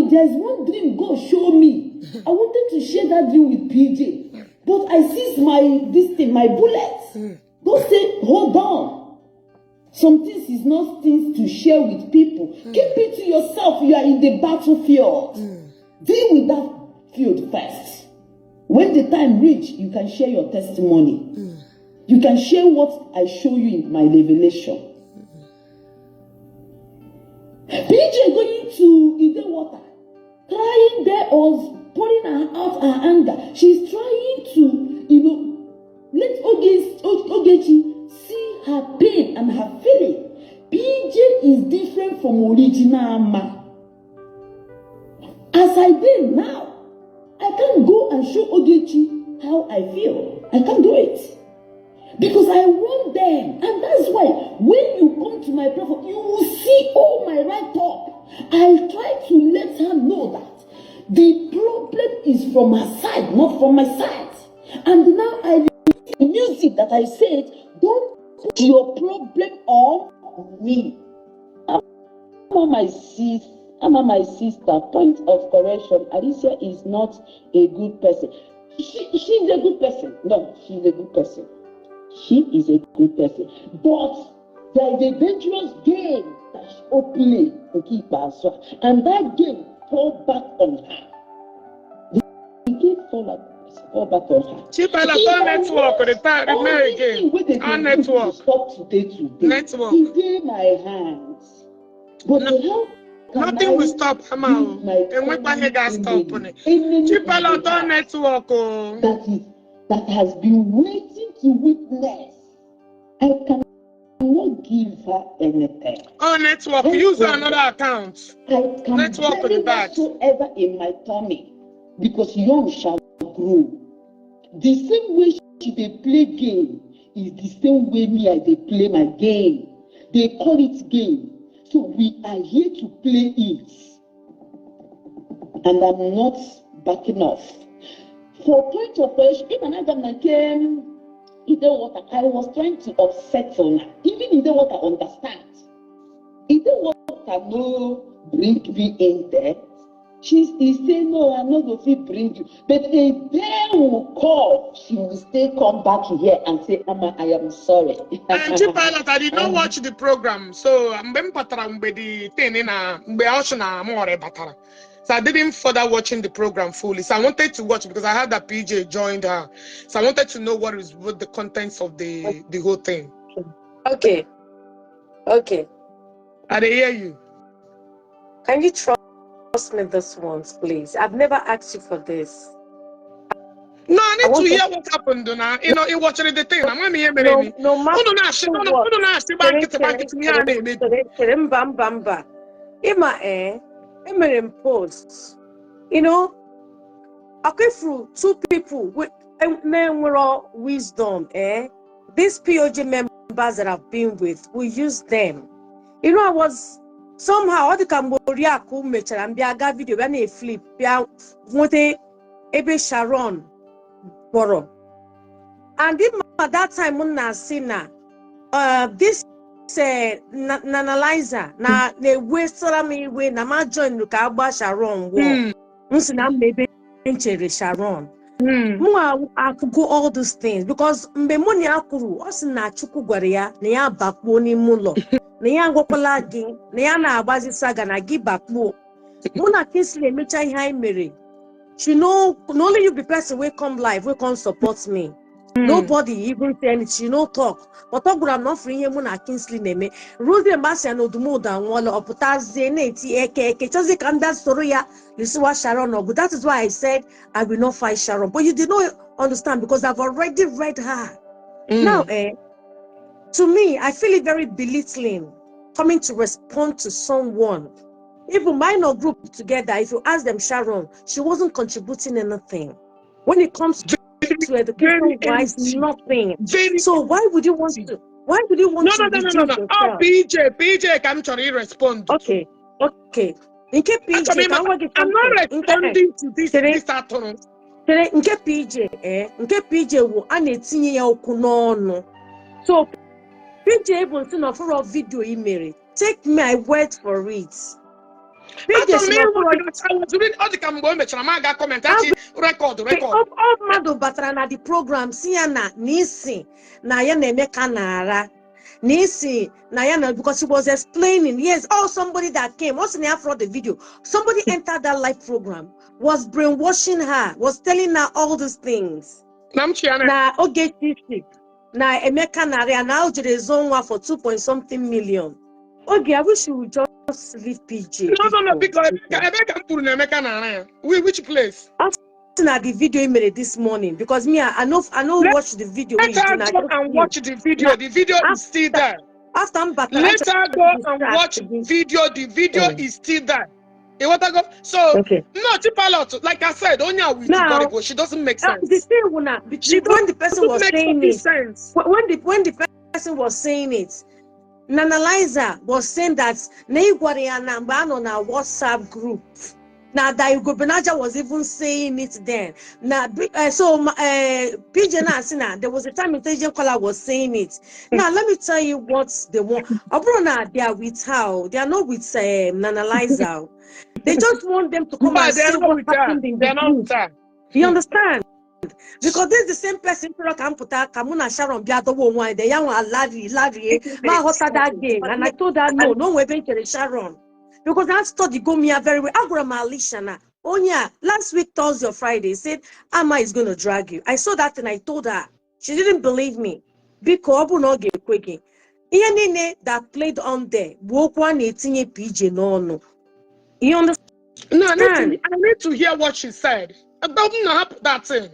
Actually, there's one dream God showed me. I wanted to share that dream with PJ, but I seized my this thing, my bullets. God say, "Hold on. Some things is not things to share with people. Keep it to yourself. You are in the battlefield. Deal with that field first. When the time reach, you can share your testimony. You can share what I show you in my revelation." PJ going to Ide Water, crying there or pouring out her anger. She's trying to let Ogechi see her pain and her feeling. PJ is different from original Ama. As I did now, I can't go and show Ogechi how I feel. I can't do it. Because I want them. And that's why when you come to my platform, you will see all my write up. I try to let her know that the problem is from her side, not from my side. And now I the music that I said, "Don't put your problem on me." I'm on my sis, I'm on my sister. Point of correction: Alicia is not a good person. She's a good person. No, she's a good person. She is a good person. But there is a dangerous game that she play nke ikpeazụ a, and that game fall back on her. The game fall back on her. Chipala, If on I network, want the time all remain this again. thing wey dey On dey do to network. stop today today, Network. e dey my hands. But No, how can nothing I will stop Ama give o. my Enwekwa ihe enemy ga-stop enemy, ni. enemy in Chipala the on heart network o. that has been waiting to witness? I cannot give her anything. Oh, network. Use Henceforth, another account. I can Network bury the bad. Whatsoever in my tummy, because young shall grow. The same way she dey play game is the same way me I dey play my game. They call it game. So we are here to play it. And I'm not backing off. For point of correction, even aga m na nke Ide Water, I was trying to upset una. Even Ide Water understand. Ide Water no bring me in there. He say, "No, I no go fit bring you." But a day will come, she will still come back here and say, "Ama, I am sorry." And Chipilot, I did not And watch the program. So mgbe m batara mgbe the thing na mgbe ọchụ na amore batara. So I didn't further watching the program fully. So I wanted to watch because I heard that PJ joined her. So I wanted to know what the contents of the whole thing. Okay. I dey hear you. Can you trust me this once, please? I've never asked you for this. No, I I need to want hear to what happened now. You watching the thing. I'm gonna hear no, me. no matter Unu na-asị unu what. Unu na-asị gba Chere, nkịtị gba chere, nkịtị ihe a chere, na-emebi. Chere, chere, mba, mba, mba. Ịma eh, emere m post. Akwefu two people with na-enwero wisdom, eh? These POG members that I've been with, we use them. I was somehow ọ dị ka mgbe Oriakụ mechara m bịa gaa video bịa na-eflip bịa nweta ebe Sharon kpọrọ. And ịma that time m na-asị na this Nanalizer na na-ewesara m iwe na ma join ka agba Sharon war. M sị na mma ebe m chere Sharon. Mụ akụgo all these things because mgbe mụ na ya kwuru ọ sị na Chukwu gwara ya na ya bakpuo n'ime ụlọ na ya agwakwala gị na ya na-agbazi saga na gị bakpuo. Mụ na Kingsley emecha ihe anyị mere. She know na only you be person wey come live wey come support me. Nobody even say anything. She no talk, but ọ gwara m na ọ fụrụ ihe mụ na Kingsley na-eme ruzie mgbe a sị ya na Odumodu anwụọla ọ pụtazie na-eti eke eke chọzie ka m bịa soro ya lụsiwa Sharon ọgụ. That is why I said I will not fight Sharon, but you did not understand because I've already read her. Now, to me, I feel it very belittling coming to respond to someone. Even minor group together, if you ask them, Sharon, she wasn't contributing anything. When it comes to education Very wise, empty. Nothing. Very So why would you want empty. To? Why would you want No, to no, no, no, no, reduce no. Oh, yourself? PJ, PJ, ka m chọrọ i-respond to. Okay. Nke Achọrọ PJ, ka ịma, m gwa gị I'm not something. Nke responding to this chere, this atụrụ. Chere, nke PJ, nke PJ wụ a na-etinye ya okwu n'ọnụ. So PJ bụ nsị na ọfụrọ video i mere. Take my word for it. PJ Achọrọ si m na ịhụ ọbụrụ because I was reading- ọ dị ka mgbe o mechara m aga comment achị record record. Ọ mmadụ batara na the program si ya na n'isi na ya na Emeka na-ara n'isi na ya na, because he was explaining. Yes, oh, somebody that came also na for the video, somebody entered that live program, was brainwashing her, was telling her all these things. Na m chi ya na Na Ogechi si na Emeka nara ya na o jere zo nwa for 2 point something million. Oge, I wish you would just leave PJ. No, Biko. biko, ebe ka m kwuru na Emeka na-ara ya? Which place? Na the video he made this morning, because me, I no Let watch the video wey Let you do her na go just and you. watch the video. The video is still there. After m batara Let her go and watch video. The video is still there. You want to go? So no, Chipalot, like I said, Onya with Now, Igbo, she doesn't make sense. The thing wụ na She when the person doesn't was make saying fucking it, sense. when the person was saying it, Nana Liza was saying that na ị gwara ya na mgbe a nọ na WhatsApp group na that Ugo Benaja was even saying it then. Na so PJ na asị na there was a time intelligent caller was saying it. Now let me tell you what they want. Ọ bụrụ na they are with her o, they are not with Nana Liza o. They just want them to come But and they're say not what with her. happened in They're the not group. with her. You understand? Because this is the same person chọrọ ka m pụta ka mụ na Sharon bịa dọwa onwe anyị de ya nwa Larry Larry ma ghọta that game, and I told her no, nwebe nchere Sharon, because I study go me very well. Agwara m Alicia na onye a last week Thursday or Friday said Ama is going to drag you. I saw that and I told her. She didn't believe me. Biko, ọ bụ na ọ ga-ekwe gị, ihe niile that played on there bụ okwu a na-etinye PJ n'ọnụ. You understand? No, I need to hear what she said. Don't not that thing.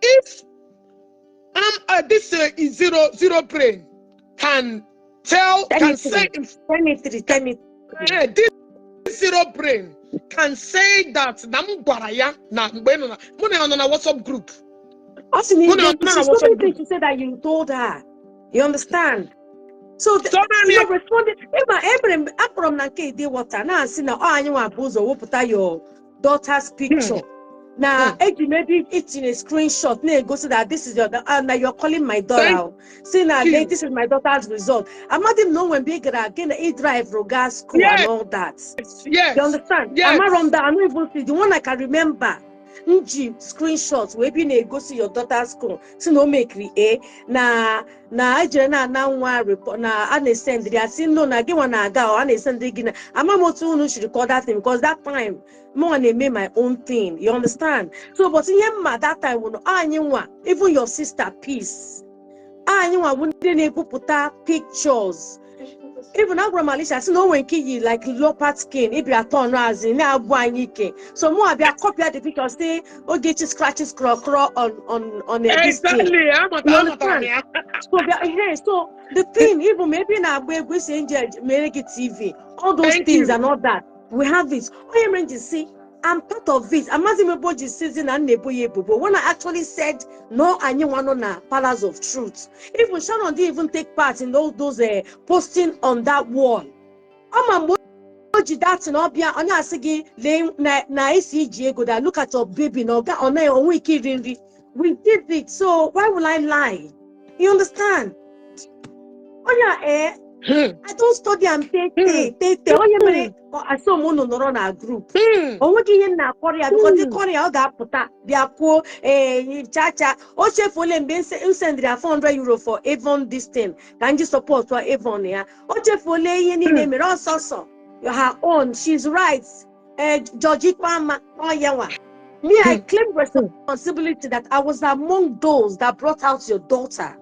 If this is zero zero brain can tell Tell can me say three. Tell me three. Tell me three. This zero brain can say that na m gwara ya na mgbe ị nọ na mụ na ya nọ na WhatsApp group. Ọ sị na Mụ na you ya nọ na so WhatsApp many group. things she said that you told her. You understand? So So naanị you responded. Ịma ebere m akpọrọ m na nke ide water na-asị na ọ anyị nwa bụ ụzọ wepụta your daughter's picture. Na eji m ebe itinye screenshot na-egosi that this is your na you're calling my daughter. Thank O. Si na you. This is my daughter's result. Amadị m na o nwere mgbe ị gara gị na ị drive gaa school and all that. Yes. You understand? Yes. Amarọ m that. I don't even see the one I can remember. M ji screenshot wee bi na-egosi your daughter's school si na o mekiri a na ejere na ana nwa report na a na-esendịrị ya si no na gị nwa na-aga ọ a na-esendịrị gị na ama m otu unu siri call that thing, because that time mụnwa na-eme my own thing, you understand? So, but ihe mma that time wụ na anyị nwa, even your sister Peace, anyị nwa bụ ndị na-ebupụta pictures. Even agwara m Alicia sị na o nwere nke yi like leopard skin ịbịa turn azị na-agbụ anyị ike, so mụ abịa copy the picture say Ogechi scratches craw craw on a this thing. Exactly. Amata You amatara m ya. So bịa ihe, so the thing, even maybe na-agba egwu isi nje mere gị TV, all those Thank things you. and all that, we have it. Onye mere m ji si I'm part of it. Amaghị m ebe o ji sizi na m na-ebo ya ebubo when I actually said no, anyị nwa nọ na Palace of Truth. Even Sharon didn't even take part in all those posting on that wall. Ama mgbe o ji datin ọbịa ọ na-asị gị lee na esi iji ego that look at your baby na ọga ọ naghị onwe ike iri nri. We did it, so why will I lie? You understand? Onye a I don't study am tey tey tey tey. Onye mere asị m unu nọrọ na group, o nweghị ihe m na-akọrọ ya because ịkọrọ ya ọ ga-apụta bịa kwuo ee chacha o chefuole mgbe m sendịrị ya €400 for Avon this thing ka m ji support Avon ya. O chefuole ihe niile mere ọsọsọ her own. She's right. George Ikpeama ọ ya nwa. Me, I claim responsibility that I was among those that brought out your daughter,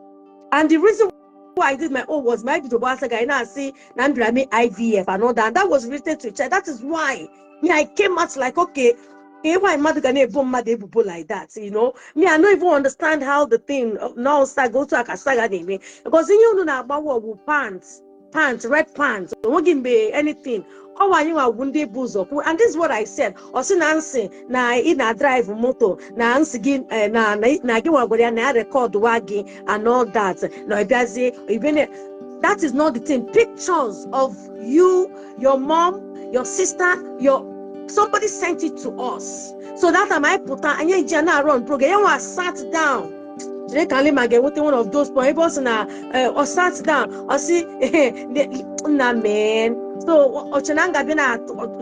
and the reason why I did my own was my video was like I see na m bịara mee IVF and all that, and that was related to child. That is why me, I came out like, okay, why mmadụ ga na-ebo mmadụ ebubo like that? Me, I don't even understand how the thing now start go to aka saga na-eme, because ihe unu na-agbawa bụ pants, pants, red pants, onweghị mgbe anything ọwa anyị nwa bụ ndị bụ ụzọ kwuo. And this is what I said. Ọ sị na nsị na ị na-drive moto na nsị gị na gị nwa gwara ya na ya record wa gị and all that na ọ bịazie ibene. That is not the thing. Pictures of you, your mom, your sister, your somebody sent it to us. So that time I pụta anyị eji ya na-run program ya nwa sat down. Chere ka ma ga-enweta one of those points ebe ọ sị na ọ sat down, ọ sị nna man. So oche na nga bịa na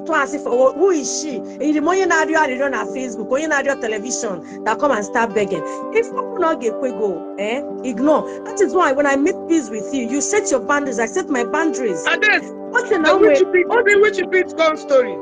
tụ asị for who is she? Eyiri m onye na-arịọ arịrịọ na Facebook, onye na-arịọ television that come and start begging. If ọ bụrụ na ọ ga-ekwe go, eh, ignore. That is why when I make peace with you, you set your boundaries, I set my boundaries. Ades, Oche na the onwe which Bitcoin story?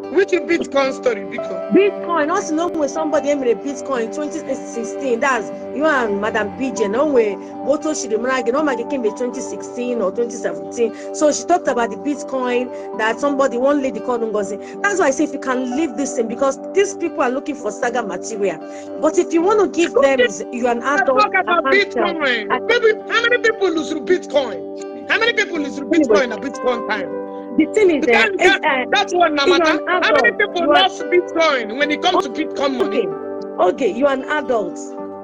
Which Bitcoin story, biko? Bitcoin, ọ sị na o nwere somebody emere Bitcoin 2016, that's you and Madam PJ, na o nwere otu o siri mara gị na ọ ma gị kemgbe 2016 or 2017. So she talked about the Bitcoin that somebody, one lady called Ngozi. That's why I say if you can leave this thing, because these people are looking for saga material. But if you want to give them, is you're an adult. Talk about I can't tell. Bitcoin. Maybe how many people lose through Bitcoin? How many people lose through Bitcoin at Bitcoin time? The thing is, That's one, you're Namata. an How many adult. people You are lost Bitcoin when it comes to Bitcoin money? Okay, you're an adult.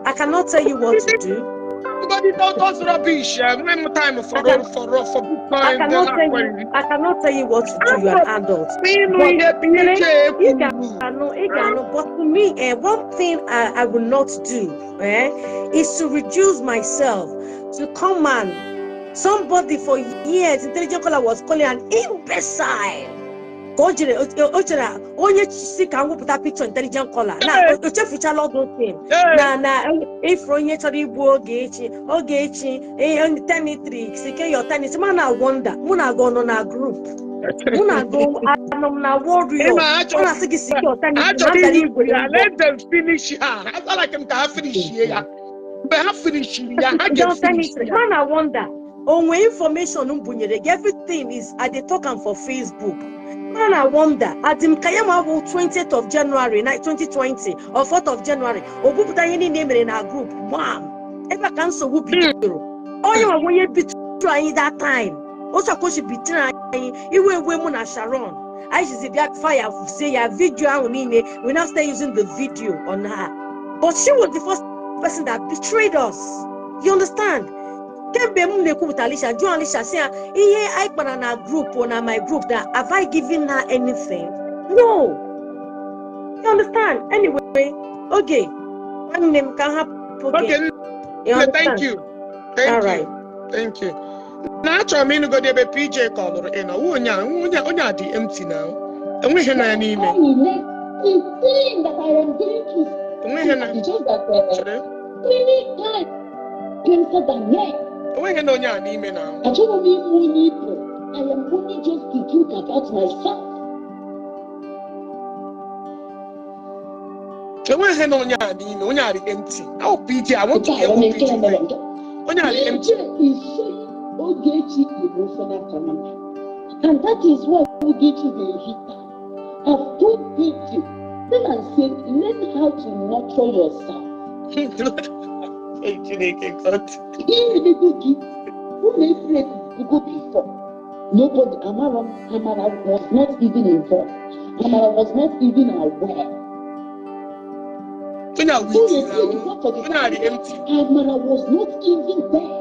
I cannot tell you what to do. Everybody does rubbish. When time I can, for I Bitcoin, they're cannot not tell you. query. I cannot tell you what to do. You're an adult. Nínú But ihe Kele, PJ you kwuru. can know, you can know. But to me, one thing I will not do, is to reduce myself to come and somebody for years, intelligent caller was calling an imbecile. Ka o chere onye si ka m wepụta picture intelligent caller na o chefuchala all those things. Na ifuru onye chọrọ igbu Ogechi, Ogechi tenitri sike your tennis ma na wonder mụ na gị nọ na group, mụ na gị anọ m na warrior. Ịma Ọ achọ na-asị gị sike your tennis na achọrọ m bịara iyuzu igwe ya. mbọ. Let them finish her. I like them ka ha finish ya. Mgbe ha finish ya, ha John ga-finish Tennyson, ya. man, I wonder. Onwe information m bunyere gị, everything is I dey talk am for Facebook. Man, I wonder. Adị m ka ya ma bụ 20th of January 2020 or 4th of January. O bupụta ihe niile e mere na group. Gbam! Ebe a ka nsogbu bidoro. Onye nwa bụ onye bitụrụ anyị that time. Otu a ka o si bitere anyị iwe ewe mụ na Sharon. Anyị jizi bịa fire sie ya video ahụ niile. We now start using the video on her. But she was the first person that betrayed us. You understand? Kemgbe m na-ekwupụta Alicia, jụọ Alicia sị ya ihe anyị kpara na group or na my group that have I given her anything? No. You understand? Anyway, okay. Nwanne m ka m hapụ gị. Okay, You nne, thank understand? you. Thank All you. right. Thank you. Na achọrọ m ịnụgodi ebe PJ kọlụrụ ị nọ. Onye a dị empty now. Enweghị nọ ya n'ime. The thing that I am going to Enweghị na is just that chere. many times closer than me. Enweghị na onye a n'ime na. Achọrọ m ịbụ onye ibu. I am only just to think about myself. Enweghị na onye a n'ime. Onye a dị empty. Oh, PJ, I want to Nke a hear what eme nke PJ a mere said. nke. Onye a dị PJ empty. is showing Ogechi emotional trauma. And that is why Ogechi is a hitter. I've told PJ, tell and say, learn how to nurture yourself. Hey, Chineke God. Ihe emego gị, unu efere go before. Nobody, Amara was not even involved. Amara was not even aware. Onye a Unu weak efere now. before for the Onye a dị empty. Amara was not even there.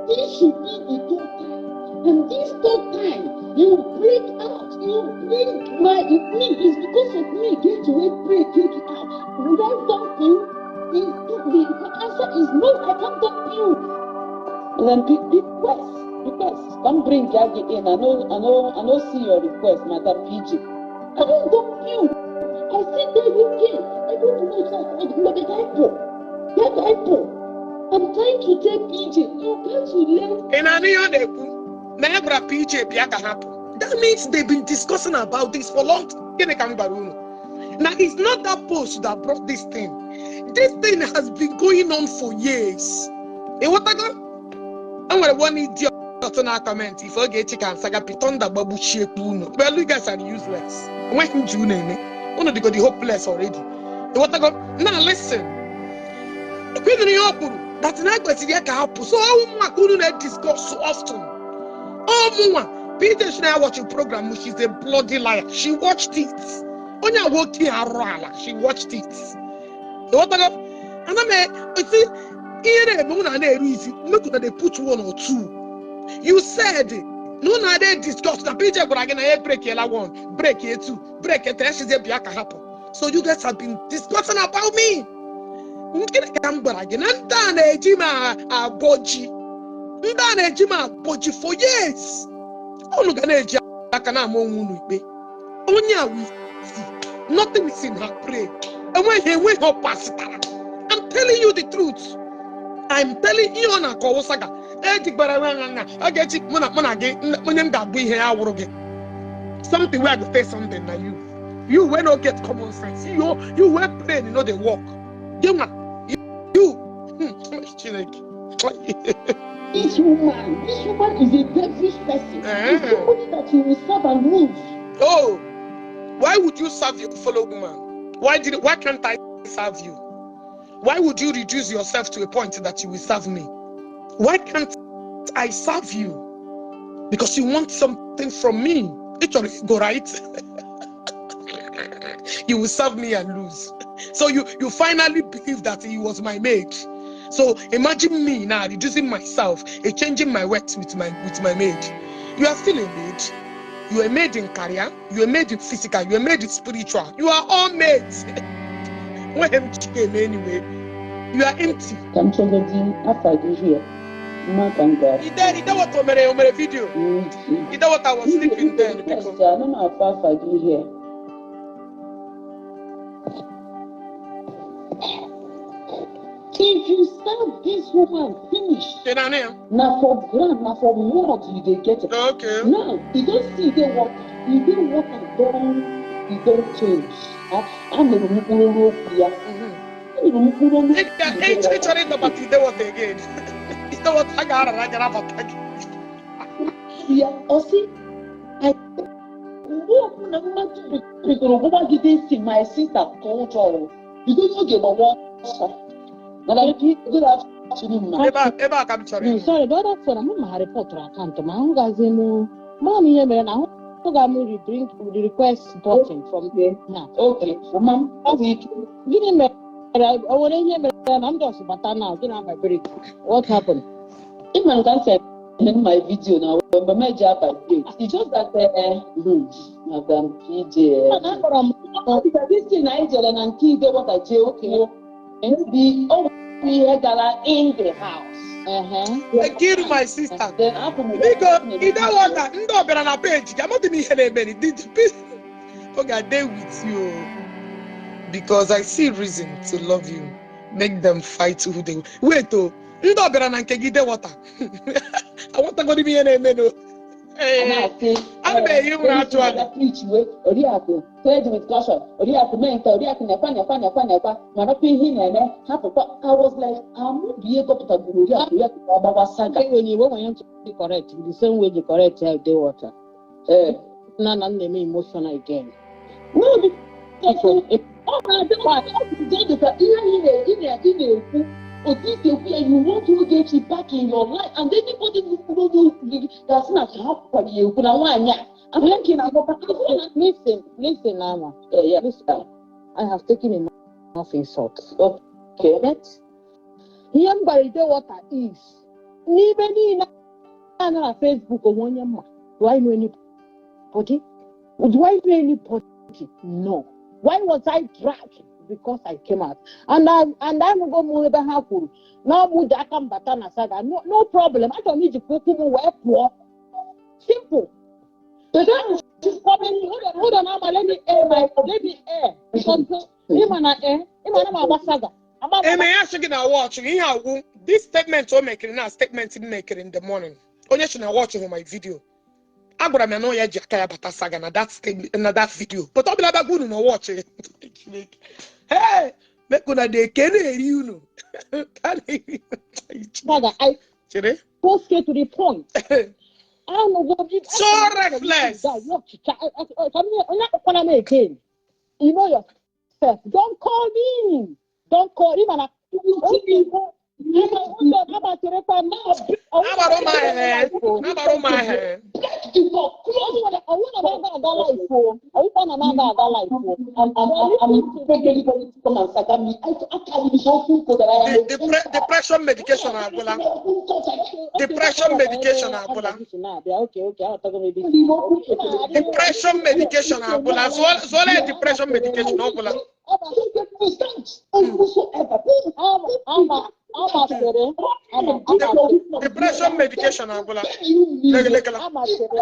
This should be the third time. And this third time, you break out. You bring my me. It's because of me. Get to wait, break it out. Would I dump you? The answer is no. I can't dump you. And then request. Come bring Jaggy in. I know. See your request, Madam PG. I don't dump you. I sit there you came. I don't know. That typo. I'm trying to tell PJ, you can't learn. Ị na-anụ ihe ọ na-ekwu? Na ya gwara PJ bịa ka hapụ. That means they've been discussing about this for long. Gịnị ka m gwara unu? Now, it's not that post that brought this thing. This thing has been going on for years. Ịghọtago? E nwere one idiot na comment if Ogechi can saga thunder gbagbuchie unu. Well, you guys are useless. Enweghị m ji unu eme. Unu dịgodi hopeless already. Ịghọtago? Now listen. Ekwenụrụ ihe ọ kwuru that na ekwesịrị ya ka hapụ. So ụmụnwa unu na-discuss so often. Ụmụnwa PJ shi na watching program, she's a bloody liar. She watched it. Onye a nwoke arụrụ ala, she watched it. Ịghọtago? Ana m esi ihe na-eme unu na-eru isi make una dey put one or two. You said na unu adịghị discuss na PJ gwara gị na ya break yela one, break ye two, break ye three, shizie bịa ka hapụ. So you guys have been discussing about me. Gịnị ka m gwara gị na ndị a na-eji m abọ ji, ndị a na-eji m abọ ji for years. Unu ga na-eji aka na-ama onwe unu ikpe. Onye a wisi, nothing is in her brain. Enweghị ọ pasitara. I'm telling you the truth. I'm telling you, ọ na-akọwụ saga ejigbara nwa nwa nwa ọ ga-echi mụ na gị, onye m ga-abụ ihe ya wụrụ gị something wey I go say something na you. You wey no get common sense, you wey brain no dey work, gị nwa, you. Chineke. This woman is a devilish person. Eh. It's somebody that you will serve and lose. Oh, why would you serve your fellow woman? Why can't I serve you? Why would you reduce yourself to a point that you will serve me? Why can't I serve you? Because you want something from me. It will go right. You will serve me and lose. So you finally believe that he was my mate. So imagine me now reducing myself, changing my words with my mate. You are still a maid. You are made in career, you are made in physical, you are made in spiritual. You are all mates. When m came anyway, you are empty. Ka m chọgodi afa gị here. Mma ka m ga. Ide what o mere video. Ide what I was sleeping then because Ana m afọ afa gị here. If you serve this woman finish, Ị na-anụ ya? Na for ground, na for mud you dey get it. Okay. Now, you don see e dey water, e dey water don, e don change. Anụrụ m mkpụrụ olu okwu ya. Anụrụ m mkpụrụ olu Ị ị chọrọ ịdọbata ide what again? Ide what a ga-arara gị rabata gị. Ya. Ọ sị, mgbe ọbụla mmadụ bidoro gbagide si my sister ka ụjọ o, bido n'oge gbawa ọsọ. Mana good afternoon, ma. Ebe a ka m chọrọ No, ịnụ. sorry, the other phone, I'm ma report account ma ahụgazi m ma m ihe mere na ahụga m bring the request button from Okay, now. okay, mama m, ọ bụ ike. Gịnị mere? O nwere ihe mere na m just bata now gị na vibrate? What happened? Ịma nke m si eme my video na mgbe m eji aba date. It's just that Madam PJ. Mana akpọrọ m. Ọ dịka this thing anyị jere na nke ide nwata jee kwuo. Maybe ọ bụ ihe gara in the house. Nkiru, my sister. Then afọ m. Biko, ide water, ndị ọ bịara na page gị, amaghị m ihe na-eme ni. Did okay, I dey with you because I see reason to love you. Make them fight who they wait oh. Ndị ọ bịara na nke gị ide water. Aghọtagodi m ihe na-eme no. A na-asị Ana m ehi ụra atụ anya. Preach wee oriakụ trade with caution, oriakụ mee nke oriakụ nekwa nekwa nekwa nekwa, marakwa ihe ị na-eme hapụkwa. I was like, amụbie gọpụtagoro oriakụ oriakụ ka ọ gbawa saga. Enwere iwe nwere ntụ correct the same way you correct ya dey water. Ee. Na m na-eme emotional again. No, because ọ na-adị ọ dị ka ihe anyị ị na-ekwu otu isi ekwu ya, you want Ogechi back in your life, and anybody kwuru okwu gị ga-asị na ka ha kwukwara ya ekwu na nwaanyị a ahụ nke na-agwakwa. Listen, listen, Ama. Yeah. Listen, I have taken enough insults. Okay. But ihe m gwara ide water is n'ime niile a nọ na Facebook, onwe onye mma. Do I know anybody? Do I know anybody? No. Why was I dragged? Because I came out. And anụgo m ebe ha kwuru na ọ bụ ji aka m bata na saga. No, no problem. Achọrọ m ijikwa ụkwụ m wee pụọ. Simple. But that She's calling me. Hold on, hold on, Ama. Let me air my, let me air. Because ịma na ịma na m agba saga. Agba Eme ya sị gị na watch ihe agwụ this statement o mekiri na statement m mekiri in the morning. Onye si na watch hụ my video. Agwara m ya na ọ ya ji aka ya bata saga na that statement na that video. But ọ bịara bịa unu na watch. Chineke. Hey, make una dey ke na-eri unu. Ka na-eri. Saga. I Chere. Go straight to the point. I don't know what you. So reckless. Onye akpọkwana m again. You know yourself. Don't call me. Don't call. Ịma na Agbara ụmụ ahịa. Agbara ụmụ ahịa. Break the door, close. Ọwụ na m aga live o. Ọwụkwa na m aga live o. I'm begging anybody to come and saga me. I can't be so full that I am. Depression medication agwụla. Depression medication agwụla. Okay, aghọtago m ebe. Depression medication agwụla. Zụọla ya depression medication ọ gwụla. Whosoever. Ama Amasịrị ama amasịrị. Depression medication agwụla. Legelekela. Amasịrị.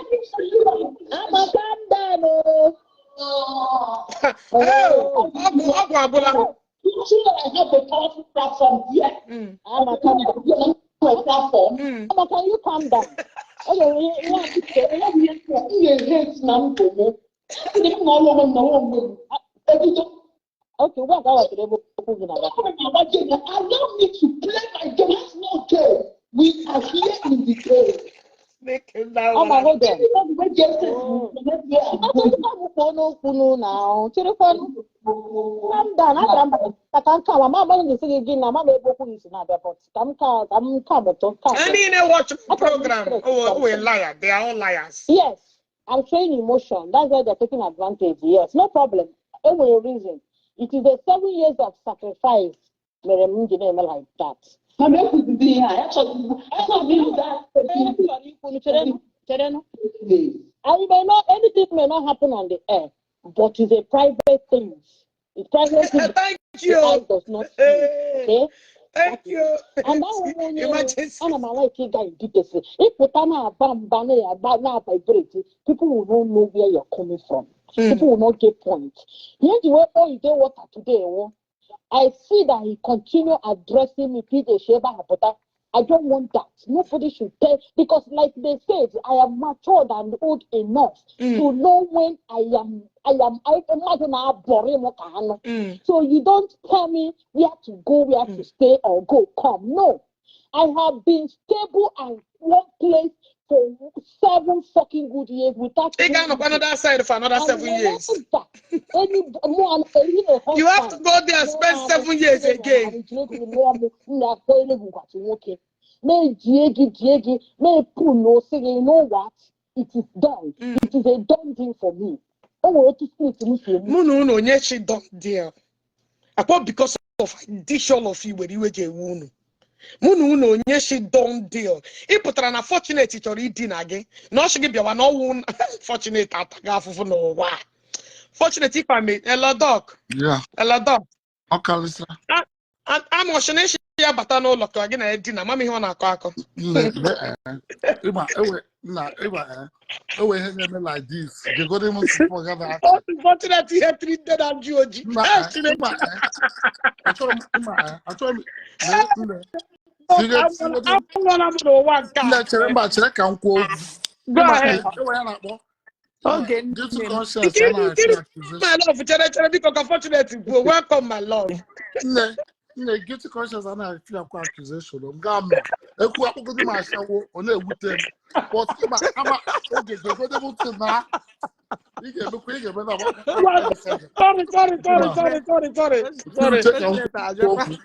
Ama, calm down o. Hey, ọgwụ agwụla. Ama, calm down. Ama, can you calm down? Okay, ihe okay, ugbu a ka a ghọtara ebe okwu gị na-aga. Allow me to play my game. That's not game. We are here in the game. Ama, hold on. Achọrọkwa m kwuo n'okwu n'ụlọ ahụ. Cherekwanụ. Calm down. Agara m ka m ka ma amaghị m gị gị na ama m ebe okwu gị si na-abịa, but ka m mụtụ ka Any niile watch program, oh, a liar. They are all liars. Yes, I'm showing emotion. That's why they're taking advantage. Yes, no problem. Enwere reason. It is the 7 years of sacrifice mere m ji na-eme like that. Mana ekwuzizi ihe a, achọghị m that. Ihe m chọrọ ikwu, cherenụ, cherenụ. I may not, anything may not happen on the air, but it's a private thing. It's private thing. Thank The you. eye does not see. Hey, Okay? thank you. And that one, Emergency. ana m like ịga in details. Ịpụta na-aba mba, na-agba, na-vibrate, people will not know where you're coming from. People will not get point. Ihe ji wee kpọọ Ide Water today wo, I see that he continue addressing me, PJ si ebe ahụ pụta. I don't want that. Nobody should tell, because like they said, I am matured and old enough to know when I mmadụ na-abọrị m ka anụ. So you don't tell me where to go, where to stay, or go, come. No. I have been stable and one place for 7 fucking good years without. Ị ga-anọkwa another side for another And 7 years. whenever any more any You have to go there and spend 7 years again. Nwoke na-ejie gị jie gị na-epu n'osi gị, you know what? It is done. It is a done thing for me. O nwere otu spirit m si eme. Mụ na unu onye chi done deal. Akpọ because of dish all of you were iwe ji ewu unu. Mụ na unu onye chi done deal. Ị pụtara na Fortunate chọrọ idina gị na ọchị gị bịawa na ọwụ Fortunate ataghị afụfụ n'ụwa. Fortunate, if I may, Hello, Doc. Yeah, Hello, Doc. ọ karịsịa. Amọchi na ịchị ya bata n'ụlọ ka gị na ya dina, mama ihe ọ na-akọ akọ. Nne, ịma ewe nna ịma ewe ihe na-eme like this. Gegodi m nsogbu ga na Ọ sị Fortunate ihe treated and ji oji. Nna Eh, ịma Chineke. Achọrọ m ịma achọrọ m lee nne. Sige sigodi Anwụọla m n'ụwa nke a. Nne, chere, mba, chere ka m kwuo okwu. Go Ịma ahead. ewe ya na-akpọ ịma Oge guilty nne m. conscience a Nkiru, na-achị Nkiru, accusation. my love, chere, chere, biko ka Fortunate kwuo. Welcome, my love. Nne, nne, guilty conscience a na-achị akwa accusation. M gaa mma ekwu akpọgodi m ashawo, ọ na-ewute m, but ịma ama oge gegodi m ntị na ị ga-emekwa ị ga-eme na Sorry, sorry, sorry, sorry, sorry, sorry, sorry. Uche ka m Fortunate kwuo ajọkwa. okwu.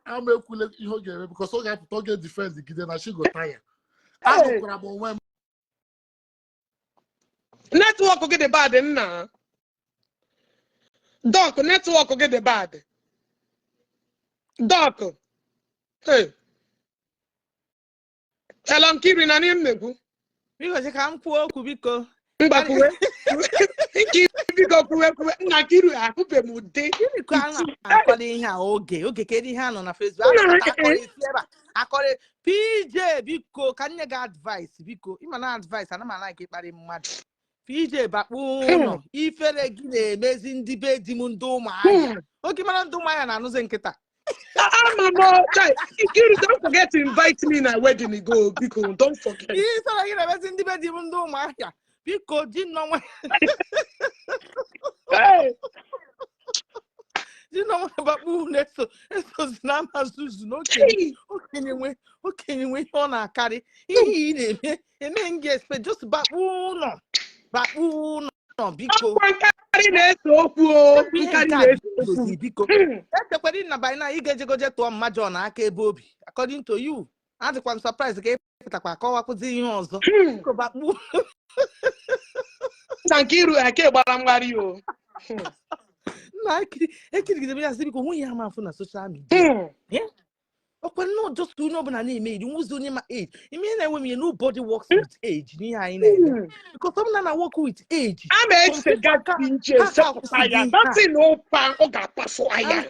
Ama ekwule ihe ọ ga-eme because ọ ga-apụta, ọ ga-edefend gide na shigota ya. Hey, Agụkwara m onwe m. Network gị dị bad, nna. Doc, network gị dị bad. Doc. Hey. Hello, Nkiru, na ihe m na-ekwu. Biko, sị ka m kwuo okwu, biko. Mgba kwuwe. Nkiru, biko kwuwe kwuwe. Nna Nkiru, ahụbe m ụdị. Gịnị ka a na-akọrọ ihe a oge oge? Kedu ihe a nọ na Facebook a Nna na-akọta akọrọ isi ebe a akọrọ? PJ, biko, ka m nye gị advice, biko. Ịma na advice ana m a-like ịkparị mmadụ. PJ, bakpu ụlọ, ifere gị na-emezi ndị be di m ndị Ụmụahịa. Oge mara ndị Ụmụahịa na-anụzi nkịta. Ama m chai. Nkiru, don't forget to invite me na wedding go, biko, don't forget. Ifere gị na-emezi ndị be di m ndị Ụmụahịa, biko, ji nnọọ nwa Hey. ji nnọọ nwa bakpu ụlọ, eso esozi na ama zuzu na okenye. Hey. Okenye nwe ihe ọ na-akarị ihe ị na-eme eme m gị expect. Just bakpu ụlọ, bakpu ụlọ, biko. Ọkwa nkarị na-ese okwu o. Ihe Nkarị nke a na-ese okwu. bidozi, biko. Echekwara na by now ị ga-ejegoje tụọ mmajọ na aka ebe obi. According to you, adịkwa m surprise ka ị pụtakwa kọwakwụzi ihe ọzọ. Biko, bakpu. Na Nkiru eke gbara mgharị o. Nna, ekirigide m ya sị, biko, nwunye ya ama afụ na social media. Ọkwa nnọọ just onye ọbụla na-eme iri nwụzi onye ma age ime ihe na-enwe m ihe. Nobody works with age n'ihe anyị na-eme because ọ bụla na work with age, A some na-echega people ka PJ ha ka sepụta akwụsịghị ya. ihe a. Nothing ụpa ọ ga-akpasu I'm aya.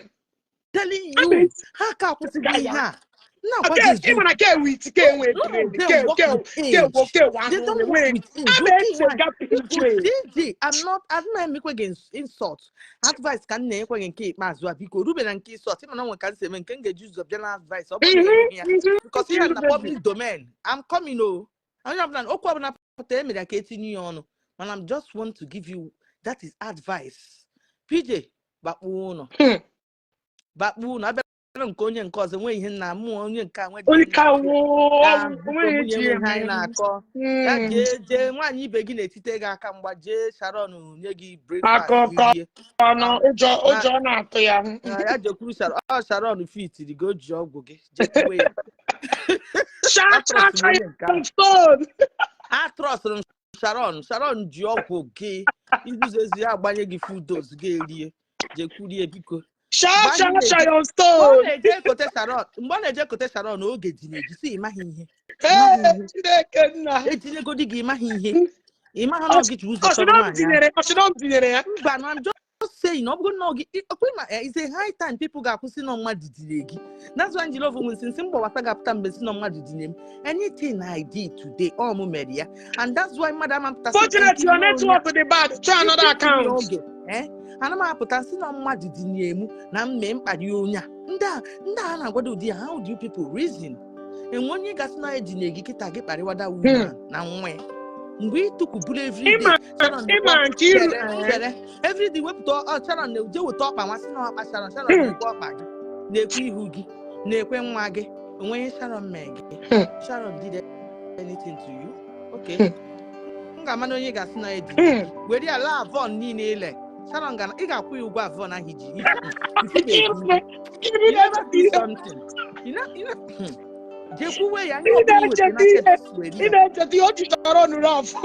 telling A you, ha ka akwụsịghị na-echega ihe ya. a. Na-agwa gị Ị mara eziokwu. ka ewe iti ka enwe None brain of ke them work ke with ke age. ke They ahụ don't enwe. work with A age. Oke nwaanyị na-echega biko PJ. JJ, I'm not, adịna m ekwe gị insult. Advice ka m na-enyekwa gị nke ikpeazụ a, biko rube na nke insult. Ịma na onwe ka m si eme nke m ga-eji ụzọ bịa na advice ọ bụrụ na ịnụghị ya, because ihe a na public domain. I'm coming o. Onye ọbụla okwu ọbụla pụta emere ya ka etinye ya ọnụ, mana I'm just want to give you that is advice. PJ, bakpuo ụlọ, bakpuo ụlọ. Abịara nke onye nke ọzọ nwee ihe nna mụ, onye nke a nwee Onye ihe ka nna wụ ya biko onweghị nwunye eji nwe ihe eme. anyị na-akọ ya. Jee jee nwaanyị ibe gị na-etite gị aka mgba, jee Sharon nye gị breakfast Akụkọ rie. ọnụ ụjọ Na ụjọ na-atụ ya. Na ya jekwuru Sharon, ọ Sharon fitiri gị, o ji ọgwụ gị jekwuwe ya. Cha cha Atrọsụrụ cha onye nke ahụ. stone. Atrọsụrụ m Sharon. Sharon ji ọgwụ gị izuzu ezi ya agbanye gị full dose gị erie. Jekwurie biko. Cha Mgbe cha anyị cha na-eje your mgbe ọ stone. na-eje ekote Sharon, mgbe ọ na-eje ekote Sharon, oge dị na-eji si ịmaghị ihe, ịmaghị Ee, ihe. Chineke nna. Etinyegodi gị, ịmaghị ihe, ịmaghị na ọ gị ji ụzọ chọrọ Ọsịnọ m nwaanyị ahụ. tinyere, ọsịnọ m tinyere ya. Mba na, I'm just saying, ọ bụrụ na ọ gị ọkwa ịma it's a high time people ga-akwụsị nọ mmadụ dinye gị. That's why njiri ofu nsi nsị mgbawata ga-apụta mgbe si nọ mmadụ dinye m. Anything I did today, ọ mụ mere ya, and that's why mmadụ ama pụta sị Fortunate your ntinye onye network dị bad. Try another ntinye account. oge ana m apụta sị na mmadụ dinye mụ na mme mkparị onye a. Ndị a na-agwado ụdị ya, how do you people reason? Enwe onye gasị na edinye gị kịta gị kparịwada woman na nwa ya mgbe ị tụkwuburu everyday. Ịma Sharon ịma na-ekwe nke iru chere chere everyday wepụta ọ Sharon na-eje weta ọkpa nwa sị na ọkpa Sharon. Sharon na-ekwe ọkpa gị, na-ekwe ihu gị, na-ekwe nwa gị. Onwe ihe Sharon mee gị? Sharon did anything to you? Okay, m ga-ama na onye ga-asị na edinye gị were ya laa avon niile ile Sharon ga ị ga-akwụ ya ụgwọ avon ahụ iji ifubeghị ihe. Iru You never na-echeta see ihe. something jekwuwe ya ihe Ị ọbụla ị na-echeta wetara n'aka ihe. just were Ị ya. na-echeta ihe o ji chọrọ nụrụ ọfụ.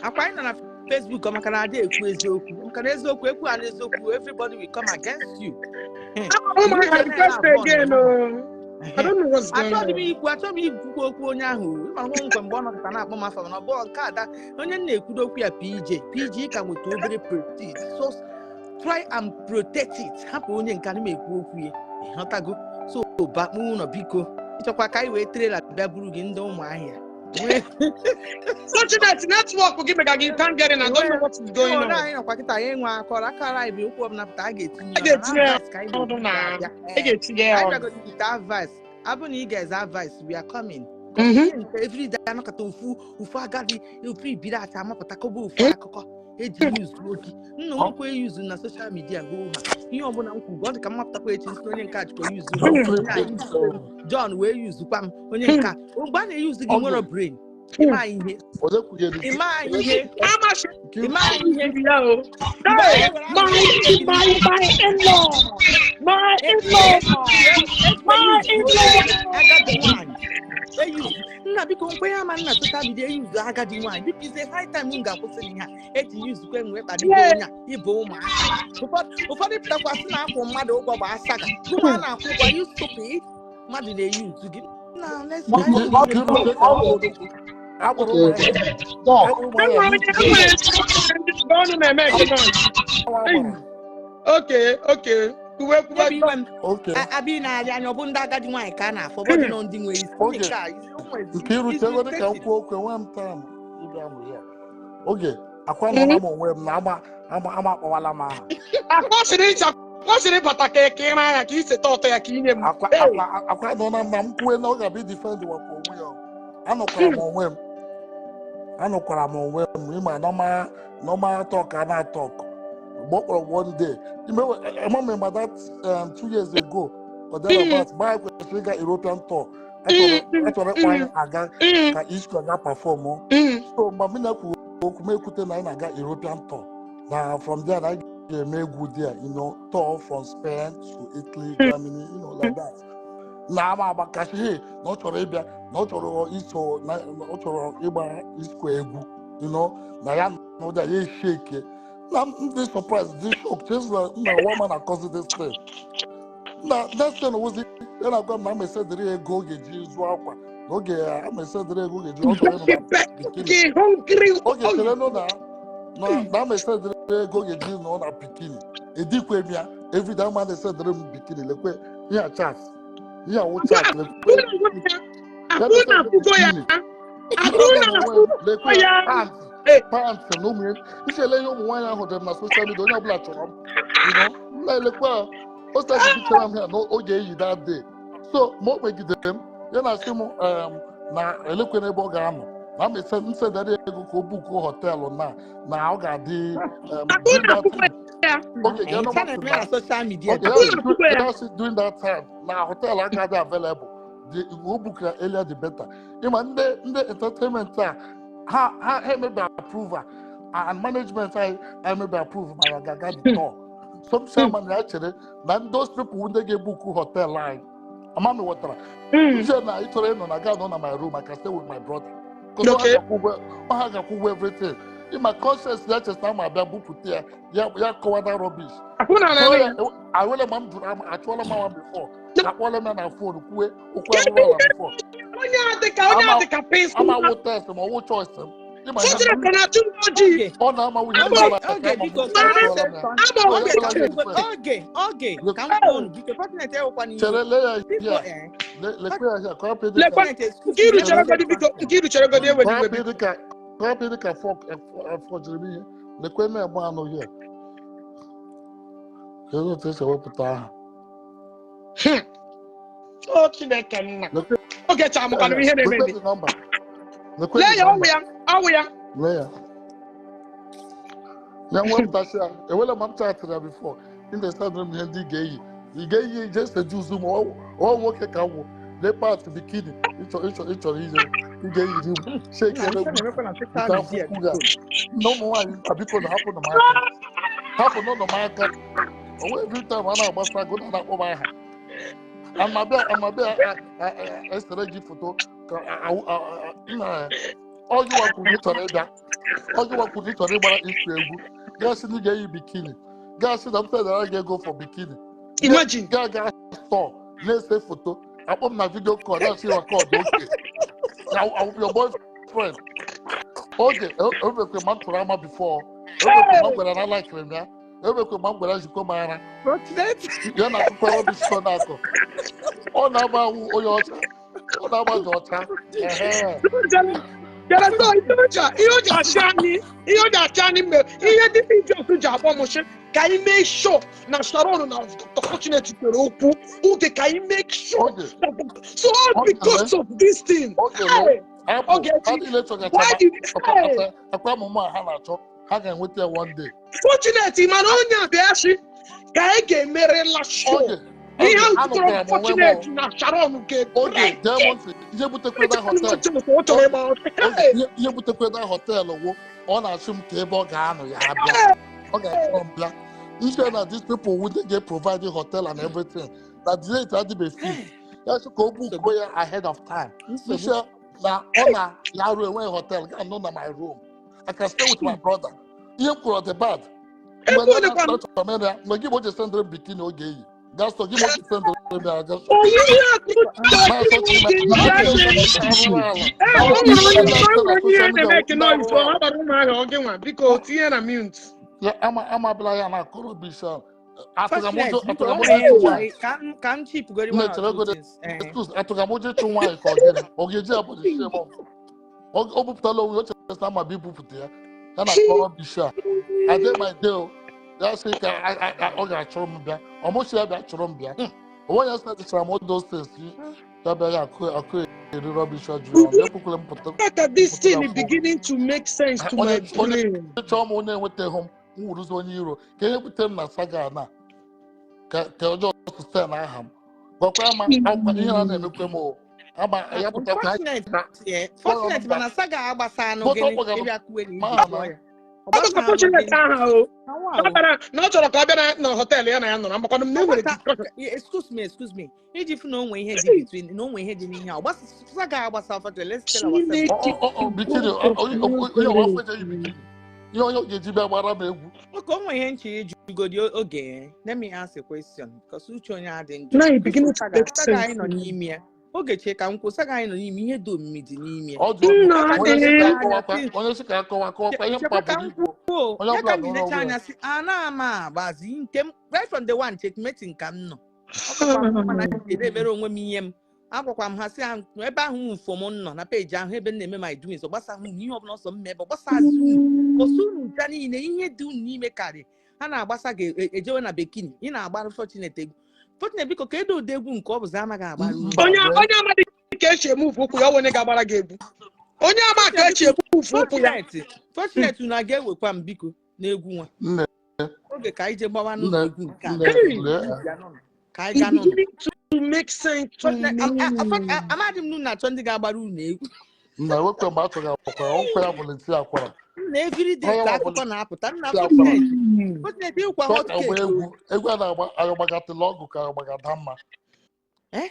Akwa anyị nọ na Facebook ọ maka na ada ekwu eziokwu, maka na eziokwu ekwu ha n'eziokwu, everybody will come against you. Oh Mgbe my ije God, na-ele request avon again. na Oh. I don't know what's going achọghị m on. ikwu, achọghị m ikwukwu okwu onye ahụ. Ịma nwa nkwe mgbe ọ nọkọta na-akpọ m afa, mana ọ bụ nke ada onye m na-ekwudo okwu ya. PJ, PJ ka nweta obere prestige, so try and protect it. Hapụ onye nke ana m ekwu okwu ya, ịghọtago? So bakpu ụlọ biko, ịchọkwa ka anyị wee trailer bịa buru gị ndị ụmụahịa nwee. Fortunate network gị mega gị, you can't get in. I don't know what is going Ịhụ on. na anyị nọkwa kịta, anyị nwe akọrọ akara anyị bụ okwu ọbụla pụta a ga-etinye A ọnụ na ga-etinye ya advice ka anyị ọnụ na-ekwu na ga-abịa. a Ee, ga-etinye ya anyị ọnụ. bịagodi with advice abụ na ị ga-eze advice, we are coming. Because ihe nke everyday anọkọta ofu ofu agadi ofu ibiri acha amapụta kọba ofu akụkọ eji yuzu gị nna nwekwa eyuzu na social media hoo ha ihe ọbụla m kwuru ọ dị ka mmapụtakwa echi nsị na onye nke a jikwa yuzu m, onye a yuzukwe m, John wee yuzukwa m, onye nke a mgbe a na-eyuzu gị nwere brain ịma ihe Onye kwunyere ịma ihe Amachi Nkiru ịma ihe ya o. mgbe Hey, e were asụsụ my gị my in-law, my in-law, ekwe my yuzuo in-law. Agadi nwanyị eyuzu nna biko nkwenye ama nna social media eyuzu agadi nwanyị biko ize high time m ga-akwụsị n'ihe a eji yuzukwe m wee kpalibe onye a ịbụ ụmụaka. Ụfọdụ pụtakwa sị na akwụ mmadụ ụgwọ bụ asaga gụma a na-akwụ ụgwọ. You stupid, mmadụ na-eyuzu gị na let's ka anyị Nkiru kwuo nke ka agbụrụ ụmụahịa Doc, agbụrụ ụmụahịa Enwere yuzuo enwere ndị ọnụ na-eme nke nọ. awa agbara. Okay. Kwuwe kwuwe. ebe iwe m Okay. abịa na-arịa anya ọ bụ ndị agadi nwaanyị ka a na-afọ ụfọdụ nọ ndị nwere isi ndị Oge nke a o nwere Nkiru is chegodi ka m irritating. kwuo okwu, enwe m time ịbịa nụ ya. Oge akwa nọla m onwe m na ama ama ama akpọwala m aha. Akwọsịrị ịcha kwọsịrị ịbata ka ị mara ya ka ị seta ọtọ ya ka inye m. Akwa Hey. akwa akwa nọ na m na m kwue na ọ ga-abịa defend wakwa onwe ya. Anọkwara m onwe m. Anọkwara m onwe m ịma normal normal talk a na-talk. Mgbe ọ kpọrọ one day, ime ama m that 2 years ago or thereabout, mgbe anyị kwesịrị ịga European tour, achọrọ ịkpọ anyị aga ka Isco ga perform. So mgbe m na-ekwu okwu m ekwute na anyị na-aga European tour na from there na anyị ga-eme egwu there, tour from Spain to Italy, Germany, like that. Na ama agbakasị hey na ọ chọrọ ịbịa na ọ chọrọ iso na ọ chọrọ ịgba Isco egwu, na ya na ụda ya esheke na m dị surprise, dị shock, chezi na nna nwa ma na-akọzi this thing. Na next thing wụzi ya na-agwa m na ama esedịrị ya ego ọ ga-eji zụọ akwa na oge ama esedịrị ego ọ ga-eji ọ chọrọ ịnọ na bikini. Gị hungry. Oge chere nụ na ama esedịrị ego ọ ga-eji nọ na bikini edikwe m ya everyday ama na-esedịrị m bikini lekwe ihe a chat ihe awụ chat lekwe ya Akwụ na na-esedịrị akwụgo ya. bikini. Akwụ na Aga m onwe m akwụgo lekwe ya. pant Eh, pant na ụmụ ya nchele ihe ụmụ nwaanyị ahụ dịrị na social media onye ọbụla chọrọ m na-elekwa o sachichere m ya na oge eyi that day so ma o kpegidere m ya na asị m na elekwe n'ebe ọ ga-anọ na m nsedara ego ka o bukuo họteelụ na ọ ga-adị Akwụ during na that akwụgo time ya. oge Eh, ga nke a na-eme na social media Okay, Akwụ biko. na akwụgo ya. that's during that time na hotel agaghị available the o bukara earlier the better ịma ndị entertainment a ha emebe approval and management anyị emebe approve ma ya ga-aga the tour some chairman ya chere na those people ndị ga-ebuku hotel anyị ama m ghọtara nche na ị chọrọ ịnọ na ga nọ na my room, I can stay with my brother because Okay. ọ ha gakwa ụgwọ everything ịma conscience ya chesa ma abịa bupụta ya ya kọwa that rubbish. Akwụ na So anụ ya ya. awele ma m jụrụ ama achụọla m awa before akpọọla m ya na phone kwue okwu arụrụ ala before. Onye a dị ka onye a ama dị ka pensụl. ama wụ test ma ọwụ choice m ịma ihe Sọjiri ka na-achụ ndị ojii. Oge, ọ na-ama nwunye ndị oge, ọla ka oge, ama m biko, can I achụọla say m ya something? Ama so Oge, ya ka bụla m kwuo, ga-ekwe oge, oge, ka m kwuo unu, biko, Fortunate ewekwana iwe. Chere lee ya Biko, here eh, lekwe ya here ka ọ pị dịka Lekwa Fortunate, excuse nke me, iru let me chere say godi biko something. nke iru chere godi ewe ka iwe ọ pị biko. dịka ka ọ pị dịka fọjiri m ihe lekwe na-egbe anụ here kedu otu esi ewepụta aha. O Chineke nna. Lekwe Oge cha amụkwanụ ya ihe na-eme lekwe eme. the number lekwe Lee the ya ọwụ number ya ọwụ ya. lee ya ya nwepụtasị ya ewele ma m chatịrị ya before ị na-esendịrị m ihe ndị ị ga-eyi ị ga-eyi je seduce m ọ nwoke ka m wụ lee pat bikini ịchọrọ ije ị ga-eyiri m Nna, shekere ife m na-emekwa na social nke media, afọ ukwu ga biko. na ụmụ nwaanyị biko na hapụnụ m aka hapụnụ m aka onwe every time a na-agbasa agụ na na-akpọ m aha amabịa esere gị foto ka nna ọgịwa kwuru ị chọrọ ịbịa ọgịwa kwuru ị chọrọ ịgbara isu egwu gasị na ị ga-eyi bikini gasị na m sedara gị ego for bikini Imagine. ga ga stọọ na-ese foto akpọ m na vidio kọl na-asị rekọd oke your boyfriend oge ebekwe ma m tụrụ ama bifo ebekwe ma m gwara na laikiri m ya ebekwe ma m gwara jikọ m ara Fortunate. ya na akụkọ rọbish ọ na-akọ ọ na-agba awụ onye ọcha ọ na-agba dị ọcha ehe. Bịara sọ ihe o ji achị anyị ihe o ji achị anyị mgbe ihe ndị idiot ji akpọ m sị ka anyị mee sure na Sharon na Dr. Fortunate kwere okwu oge ka anyị make sure oge so all oge because of this thing. Oge Hey, apụ Ogechi, ha niile why chọgachara did hey, akwa amụma a ha na-achọ ha ga-enweta ya one day. Fortunate mana onye a bịa sị ka anyị ga-emerela sure Oge ihe oge ahụ jikọrọ anụkwara m onwe m o. Fortunate na Sharon Oge ga-ebre gee m ntị ihe butekwe na họtel ọ chọrọ ịgba ọsọ. oge ihe butekwe na họtelụ wụ ọ na-achụ m ka ebe ọ ga-anọ ya abịa ọ ga-achọ m bịa nche na these people who dey get provide hotel and everything na the rate adịbe fix ya sị ka o bukuo ya ahead of time. Nsogbu. Nche na ọ na ya arụ enweghị hotel ga nọ na my room, I can stay with my brother. Ihe m kwuru ọ dị bad mgbe Ebe ndị ole kwanụ? na-achọ m ya mgbe gị bụ oche sendịrị m bikini oge eyi gastọ gị bụ oche sendịrị m ya gastọ Onye ihe akụ na-asọ chi na Ee, arụrụ ala o nwere onye ndị o na-asọ na nwere ihe social media na-eme ndị noise arụrụ ọ ala gbara ụmụ ahụ ọ gị nwa biko tinye na mute. ya ama amabịla ya na-akọrọ bishọp Fortunate, atụgamụjọ biko, o atụgamụjọ nwere ihe ịchụ m chọrọ nwaanyị ka m chipugori nne one or chere two gode things. Eh. excuse atụgamụjọ ịchụ nwaanyị ka ọ gịnị ọ ga-eji ya bụdị shame ọ bupụtala onwe ya o chere na ama bụ ibupụta ya ya na-akọrọ bishọp ade my day o ya sị ka ọ ga-achụrụ m bịa ọmụchi ya bịa chụrụ m bịa onwe ya sị m all those things ya bịa ya akụ akụ eri rubbish juru ọnụ ekwukwere m pụta Look at this pụta na thing phone beginning to make sense to my onye onye brain. chọọ m onye enwetaghị m m wuruzi onye iro ka ihe bute m na saga na ka ọjọọ site na aha m gwakwa ya ma akwa ihe na na-emekwe m o ama ya pụtakwa Fortunate, ka yeah. kpọrọ m Fortunate, bịa mana saga agbasa anụ bụta ọ gịnị kpọgara ịbịa kwuwe na m iji aha jụọ na ya. Ọ Ọ dọka gbasa anụ Fortunate gịnị? aha o. Awa Ọ o. bara na ọ chọrọ ka ọ bịa na họteelụ ya na ya nọrọ amakwanụ m na Ọ enwere gbasa discussion. yeah, excuse me. Iji fụ na o nwee ihe dị between na o nwee ihe dị n'ihe a. Ọ gbasa saga agbasa Fortunate, let's tell ourselves the ọ truth. bikini God of ihe ọwa afọ Nazareth. ejeghị bikini ihe onye ga-eji bịa gbara m egwu Okay, onwe ihe nche ịjụgodi oge. Let me ask a question because uche onye adị njọ. Now it beginning to Saga make saga sense anyị nọ to me. n'ime ya. Oge chee ka m kwuo, saga anyị nọ n'ime ihe dị omimi dị n'ime ya. Ọ dị omimi. Nna Onye sị ka ee. Anya akọwakwa, si onye sị ka akọwa akọwakwa ihe chekwa mkpa ka buru m ibu. kwuo Onye ya ka ọbụla m nọrọ ji necha onwe ya. anya sị a na-ama agbazi nke m right from the one checkmate ka m nọ. Ọ kakwa m mma na m ji na-emere onwe m ihe m. Agwakwa m ha sị ha ebe ahụ mfo m nọ na peji ahụ ebe m na-eme my doings, ọ gbasaghị unu ihe ọbụla ọsọ m mee ebe ọ gbasazi unu ọsọ unu ncha niile ihe dị unu n'ime karị ha na-agbasa ga-ejewe na bikini ị na-agbara Fortunate egwu. Fortunate, biko, ka edo ụdị egwu nke ọ bụzi amaghị agbara unu. Mba Onye wee onye amadị ka esi emove ụkwụ ya, ọ bụ onye ga-agbara gị egwu. Onye ama ka Fortunate, esi biko, emove ụkwụ ya. Fortunate, Fortunate, unu a ga-ewekwa m biko n'egwu nwa Nne oge ka anyị jee gbawa nne n'ụlọ egwu nke a nne Hey, lee bịa n'ụlọ ka anyị it gaa n'ụlọ. beginning to make sense to Fortunate, me. amadị m na unu na-achọ ndị ga-agbara unu egwu. Nna ewekwe mgbe a chọrọ akwara ọkwa ya volunteer akwara. Na everyday Onye ka nwa akụkọ na-apụta nna. volunteer akwara. Fortunate, Fortunate, ịkwa Chọọ hot ka agba cake o. Egwu egwu a na-agba ayọgbagatịla ọgụ ka ayọgbagada mma. Eh?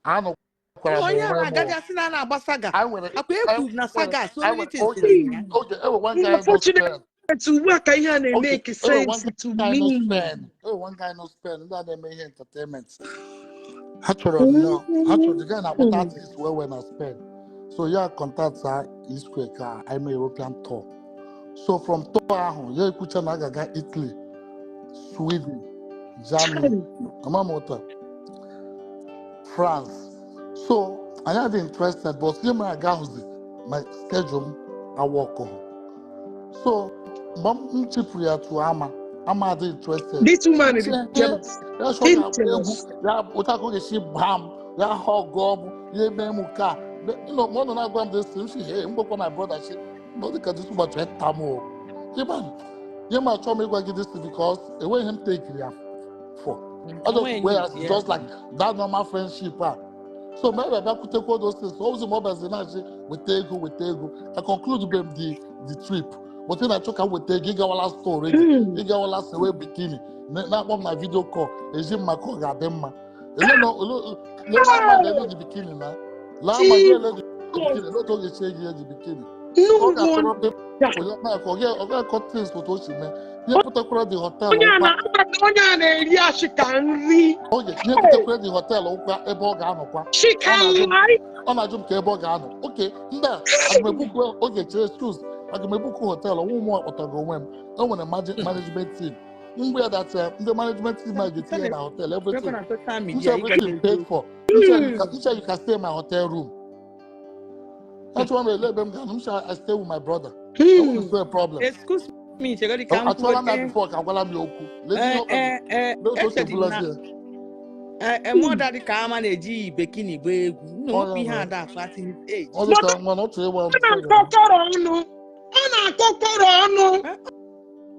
Anụkwara m Onye a onwe m na-agaghị o. asị na a na-agba saga Anyị nwere akwa anyị ekwu na nwere saga so anyị many nwere things oge dị na ya. Oge enwe one guy nọ Unfortunately, Spain. ugbu a ka ihe a Oge na-emeke enwe one sense to guy nọ me. Spain, enwe one guy nọ Spain, ndị a na-eme ihe entertainment. Ha chọrọ nnọọ ha chọrọ the guy na-akpọta artist wee wee na Spain, so ya contact ha Square ka anyị mee European tour. So from tour ahụ ya ekwucha na a ga-aga Italy, Sweden, Germany, ama m ụta France. So anyị adị interested, but ihe mere aga ahụzi my schedule m awọkọ. So mgbe m chịpụrụ ya tụọ ama ama adị interested. This woman is Sị, "Eh, jealous. ya chọ Dị ga-agba egwu jealous. ya ụta ka ọ ga-esi baa m ya ha ọgọ m ya eme m nke a." Ma ọ nọ na-agwa m this thing, m sị, "Hey," m gwakwa my brother sị na ọ dị ka this woman chọrọ ịta m o. Ịma ihe ma achọ m ịgwa gị this thing because enweghị m take ya for I just Onwe wey need as ya. Just like that normal friendship a. So mgbe ebe bịakwutekwa those things, ozi ma ọ bịazi na-achị weta ego weta ego, I conclude be m the trip, but ị na-achọ ka m weta ego, ịgawala store already, ịgawala sewe bikini na-akpọ m na video call ezi m maka ọ ga-adị mma. Ele na ele ama ga-ele the bikini na laa ama ga-ele the bikini ele otu ọ ga-esi eji eji bikini No ọ ga-achọrọ wonder. people ya na ọ ga-akọ things otu o si mee ihe pụtakwara the hotel Onye a ụkwa na onye a na-eri ashị ka nri. Oge ihe pụtakwara the hotel ụkwa ebe ọ ga-anọkwa. She Ọ can na-ajụ m lie. Ọ na-ajụ m ka ebe ọ ga-anọ oke ndị a aga m ebuku oge chere excuse aga m ebuku hotel onwe m akpọtago onwe m e nwere management team mgbe ya that ndị management team a ga-etinye na hotel everything na social nche media ịga everything paid for nche you can stay in my hotel room. Achọrọ m ele ebe m ga-anọ m sị I stay with my brother. It's no problem. Excuse me, chegodi ka m Achọọla m ya kwuo. Before ka agwala m ya okwu lezi Eh, ihe ọ eh, eh, lee otu o si echedi m na ebulazi ya. eh, mọda dị ka ama na-eji bikini gbaa egwu nna Ọ nwepụ ihe ya ada afọ at his age. ọ dị ka nwa na ọ chọrọ ịgba Ọ na-akọkọrọ ọnụ. Ọ na-akọkọrọ ọnụ.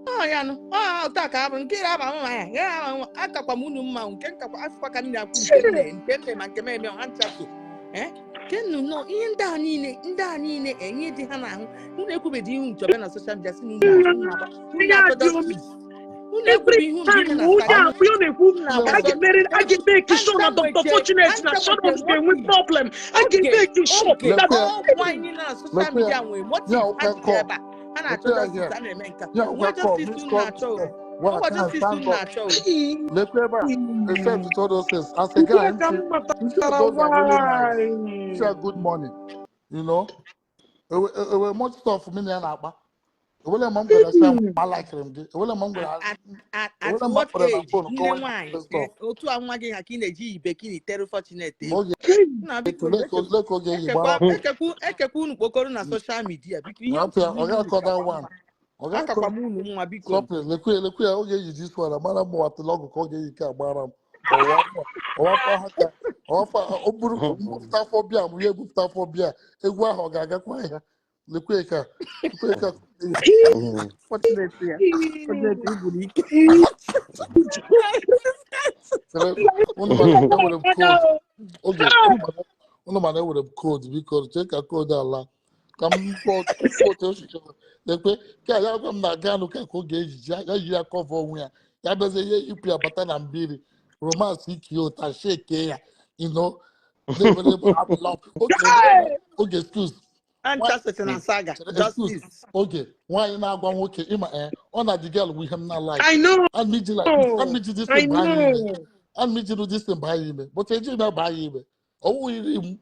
Ọ ya nụ ọ ụta ka abụ nke aba mma ya ya aba mma akakwa m unu mma nke nkakwa afụkwa ka m na-akwụ nke m mee nke m mee ma nke m eme ha ncha so eh kenu nọ ihe ndị a niile ndị a niile enye dị ha n'ahụ unu ekwubedi ihu nchọbe na social media si na unu achọ unu agba unu Ihe a na-achọ dị omi. justice unu Every ekwube ihe unu time ime na onye saga a ọ na-ekwu unu a na-agba ga-emere a ga-emeke sure na ha ncha Dr. nweche Fortunate ha na ncha Sharon nweche ga-enwe motive problem. A oge ga-emeke sure oge that Lekwe ya. ọ nwaanyị na social Lekwe ya. media nwere motive Ya ha ụkwe ji call. ebe a ha na-achọ Lekwe ya justice here. a na-eme nka Ya nwa ụkwe call. justice Miss unu call. na-achọ o Well, I ọkwa can't justice stand unu up. na-achọ o. Lekwe ebe a. Except with all those things. As a Ugbu guy, a ka m nchi matara those are really nice. why. Nchi good morning. You know? Ewe much stuff m na ya na-akpa. Ewele ma m gwara sị ma likere m gị. Ewele ma m gwara At ewele ma m what kpọrọ na age phone nne kọwa nwaanyị stuff. otu a nwa gị ha ka ị na-eji yi bikini tere Fortunate egwu? Oge Nna biko leko oge eji ekekwa gbara ekekwu ekekwu unu kpokọrọ na social media biko ihe m Rapụ ya, kwuru ọ n'ihu unu ga-akọ that kakwa one. mma Ọ ga-akọ akakwa m unu mma biko. Stop it. Lekwe ya lekwe ya oge eji this one amara m watụla ọgụ ka ọ ga-eyi ka agbara m. Ọwakwa ha ka ọwakwa ọ bụrụ mbupụta afọ bịa m ya ebupụta afọ bịa egwu ahụ ọ ga-agakwa ahịa. Lekwe ka lekwe ka Fortunate ya Fortunate iburu ike. Chere, unu mana enwere m code oge unu mana enwere m code biko chee ka code ala ka m kpọọ otu o si chọrọ lekwe ka ya gwa m na ganụ ka ka ọ ga-ejiji ya yi ya cover onwe ya ya bịazie ihe yipụ ya bata na mmiri romance iki ụta sheke ya na-ewere m love oge oge excuse. Ancha socha na saga. Chere, excuse. Justice. Oge nwaanyị na-agwa nwoke ịma ọ na the girl bụ ihe m na-like. I know. Ana iji like this, ana iji this I thing baa ya ime. know. Ana iji this thing baa ya ime. But ejighị m ya baa ya ime. Ọwụ iri m,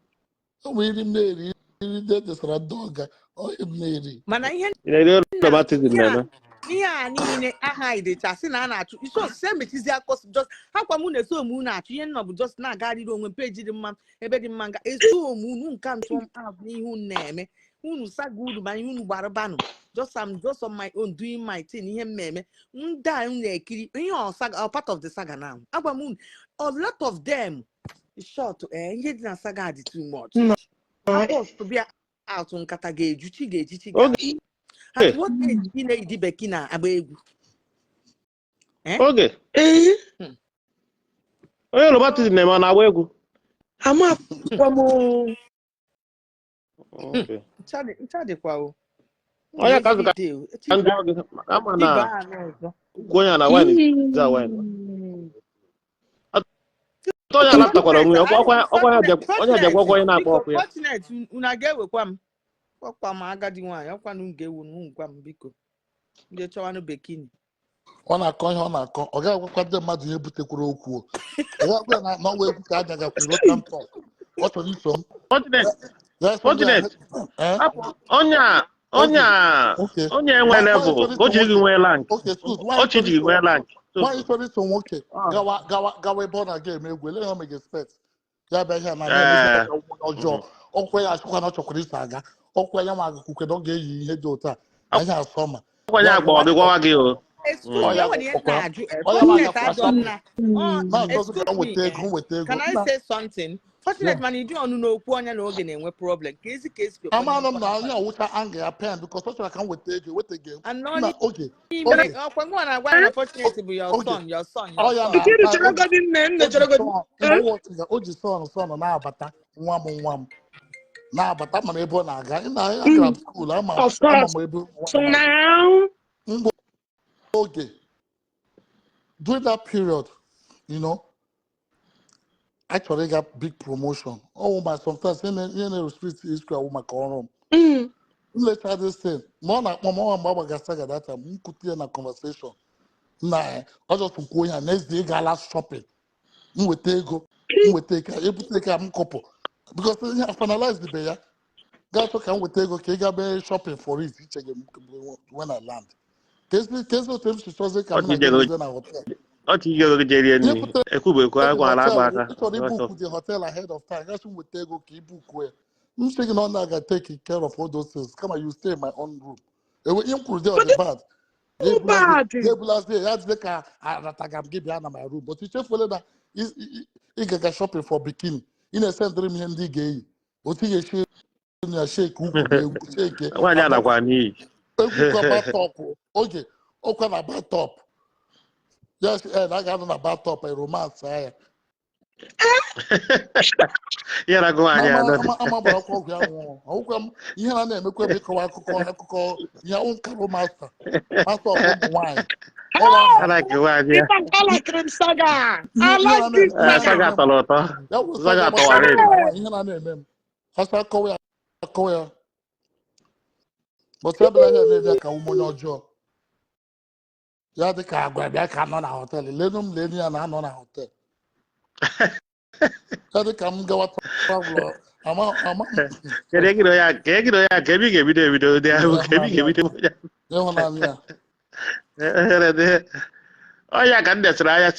ụmụ iri m na-eri, iri ndị edesara ndị ọga, ọ ihe m na-eri. Mana ihe Ị na-eri romanticism ihe a na-eme. ihe a niile aha idecha sị na a na-achụ iso osisi emechizi akọs just akwa m na-eso m unu achụ ihe nnọ bụ just na-agarịrị onwe m peji dị mma ebe dị mma nga eso m unu nka ntụ m n'ihe unu na-eme unu saga uru ma ihe unu gbara banụ. Just I'm just on my own doing my thing. Ihe m na-eme ndị a m na-ekiri ihe ọ saga ọ part of the saga now. Agwa m unu, a lot of them short ihe dị na saga dị too much. No. Akọs bịa atụ nkata ga-eju chi ga-eji chi Oge ga-achị. At what age ị na-eyi beki na-agba egwu? Oge Eh, onye romanticism na-eme, ọ na-agba egwu? Amakwa m o. Okay. Ncha dịkwa o. Onye ka azụ ka Everyday o. ndị ọgụ ama na Chiba anụ ọzọ. ukwu onye a na wine za wine. Atọ onye alapụtakwara onwe ya, ọkwa ya onye bịakwa onye na-akpọ ọkụ ya. Fortunate, unu a ga-ewekwa m ọkwa m agadi nwaanyị ọkwa na unu ga-ewu unu gwa m biko ndị chọwanụ bekini. Ọ na-akọ ihe ọ na-akọ, ọ gaghị agwakwa ndị mmadụ ihe butekwara okwu o. Ọ gaghị agwa ya na ọwa egwu ka a gagakwuru ota ntọ. Ọ chọrọ iso m. Fortunate, Ya sị ya, Fortunate, eh? hapụ onye a onye a Okay. onye enwe Nwaanyị level chọrọ iso o ji gị nwoke. nwee lank. Okay, excuse, O nwaanyị chi chọrọ ji gị iso nwee lank. nwaanyị chọrọ iso nwoke gawa ebe ọ na-aga eme egwu, ele ihe ọ mega expect ya bịa ihe na na-emezi ka onye ọjọọ. Ọkwa ya achịkwa na ọ chọkwara iso aga, ọkwa ya ma agụkwukwe na ọ ga-eyi ihe dị otu a na ihe asọ ma Ọkwa ya ya akpọ gị gwawa gị o. Excuse ọ me, ya enwere ihe m ọkwa na-ajụ ọ ya ma Fortunate agakwa ajọ shopping nna ọ na-achọzi ka excuse m me weta ego, m weta ego. Can I Nna say something? Fortunate, ya mana ịdị ọnụ n'okwu onye na oge na-enwe problem ka ezi ka esi kwenye amanụ m nkwa na na onye ọwụcha anga ya pen because ọ chọrọ ka m weta ego, ewetaghị m. And Nna n'ime oge oge ọkwa ngwa na-agwa ya na Fortunate bụ your oge son, your son, your ọ ya son. Nkiru, na-ata oge cheregodi nne, nne o ji cheregodi. sọn Eh? o ji sọn na-abata nwa m nwa m na-abata mana ebe ọ na-aga ị na agara m school ama Of ama course. m ebe nwa So m na-aga. now, Mgbe oge during that period, I chọrọ ịga big promotion. Ọwụ ma sometimes ihe na-restrict iskra awụ maka ọrụ m. M lecha this thing ma ọ na-akpọ m ọnwa mgbe agbaga saga data m kwute ya na conversation na ọ just kwuo ya next day ị gaala shopping, m weta ego, m weta ka ebute ka m kọpụ because ihe a finalize be ya gaa chọ ka m weta ego ka ị gaa mee shopping for it iche gị when I land ka ezi otu m si chọzie ka m na gị mezie na hotel. Ọchị ije ego je rie Ihe nri butere ekwubekwa the agwara agba hotel aka ị chọrọ ibook the hotel ahead of time, gasị m weta ego ka i book ya. M sị gị na ọ na-aga take care of all those things kama you stay in my own room. Ewe ihe m kwuru dị ọ But dị bad ya too ebulazie bad. ya ebulazie ya adịzie ka arataga m gị bịa na my room, but ichefuola na ị gaga shopping for bikini, ị na-esendịrị m ihe ndị ị ga-eyi, otu ị ga-esi ya shake ukwu na egwu shake Nwaanyị aba anakwa n'iyi. Egwukwa bathtub oge ọkwa na bathtub ya sị na a ga-anọ na bathtub romance ya. Ya na-agụ na nwaanyị ama anọ ama ama gbara ọkụ ọgwụ ya nwụọ ọgwụkwa m ihe na na-emekwa bụ ịkọwa akụkọ ihe awụ nkaro master of ụmụ nwaanyị ọwa aha. Alaki nwaanyị In ya. fact, I like Rim Saga. Ihe I ihe na like this na-eme Ee, saga. saga tọrọ ụtọ. Ya wụ Saga saga gbasara tọwara ụmụ elu. nwaanyị ihe na na-eme m asị akọwa ya akọwa ya but ya bịara ihe na-eme ka ụmụ onye ọjọọ ya dị ka agwa bịa ka nọ na hotel lenu m lenu ya na anọ na hotel ya dị ka m gawa travel ama ama. Kedu egide onye ka egide onye ka ebe ị ga-ebido ebido dị ahụ ka ebe ị ga-ebido Ịhụnanya ya. Ọnya ka m desịrị anya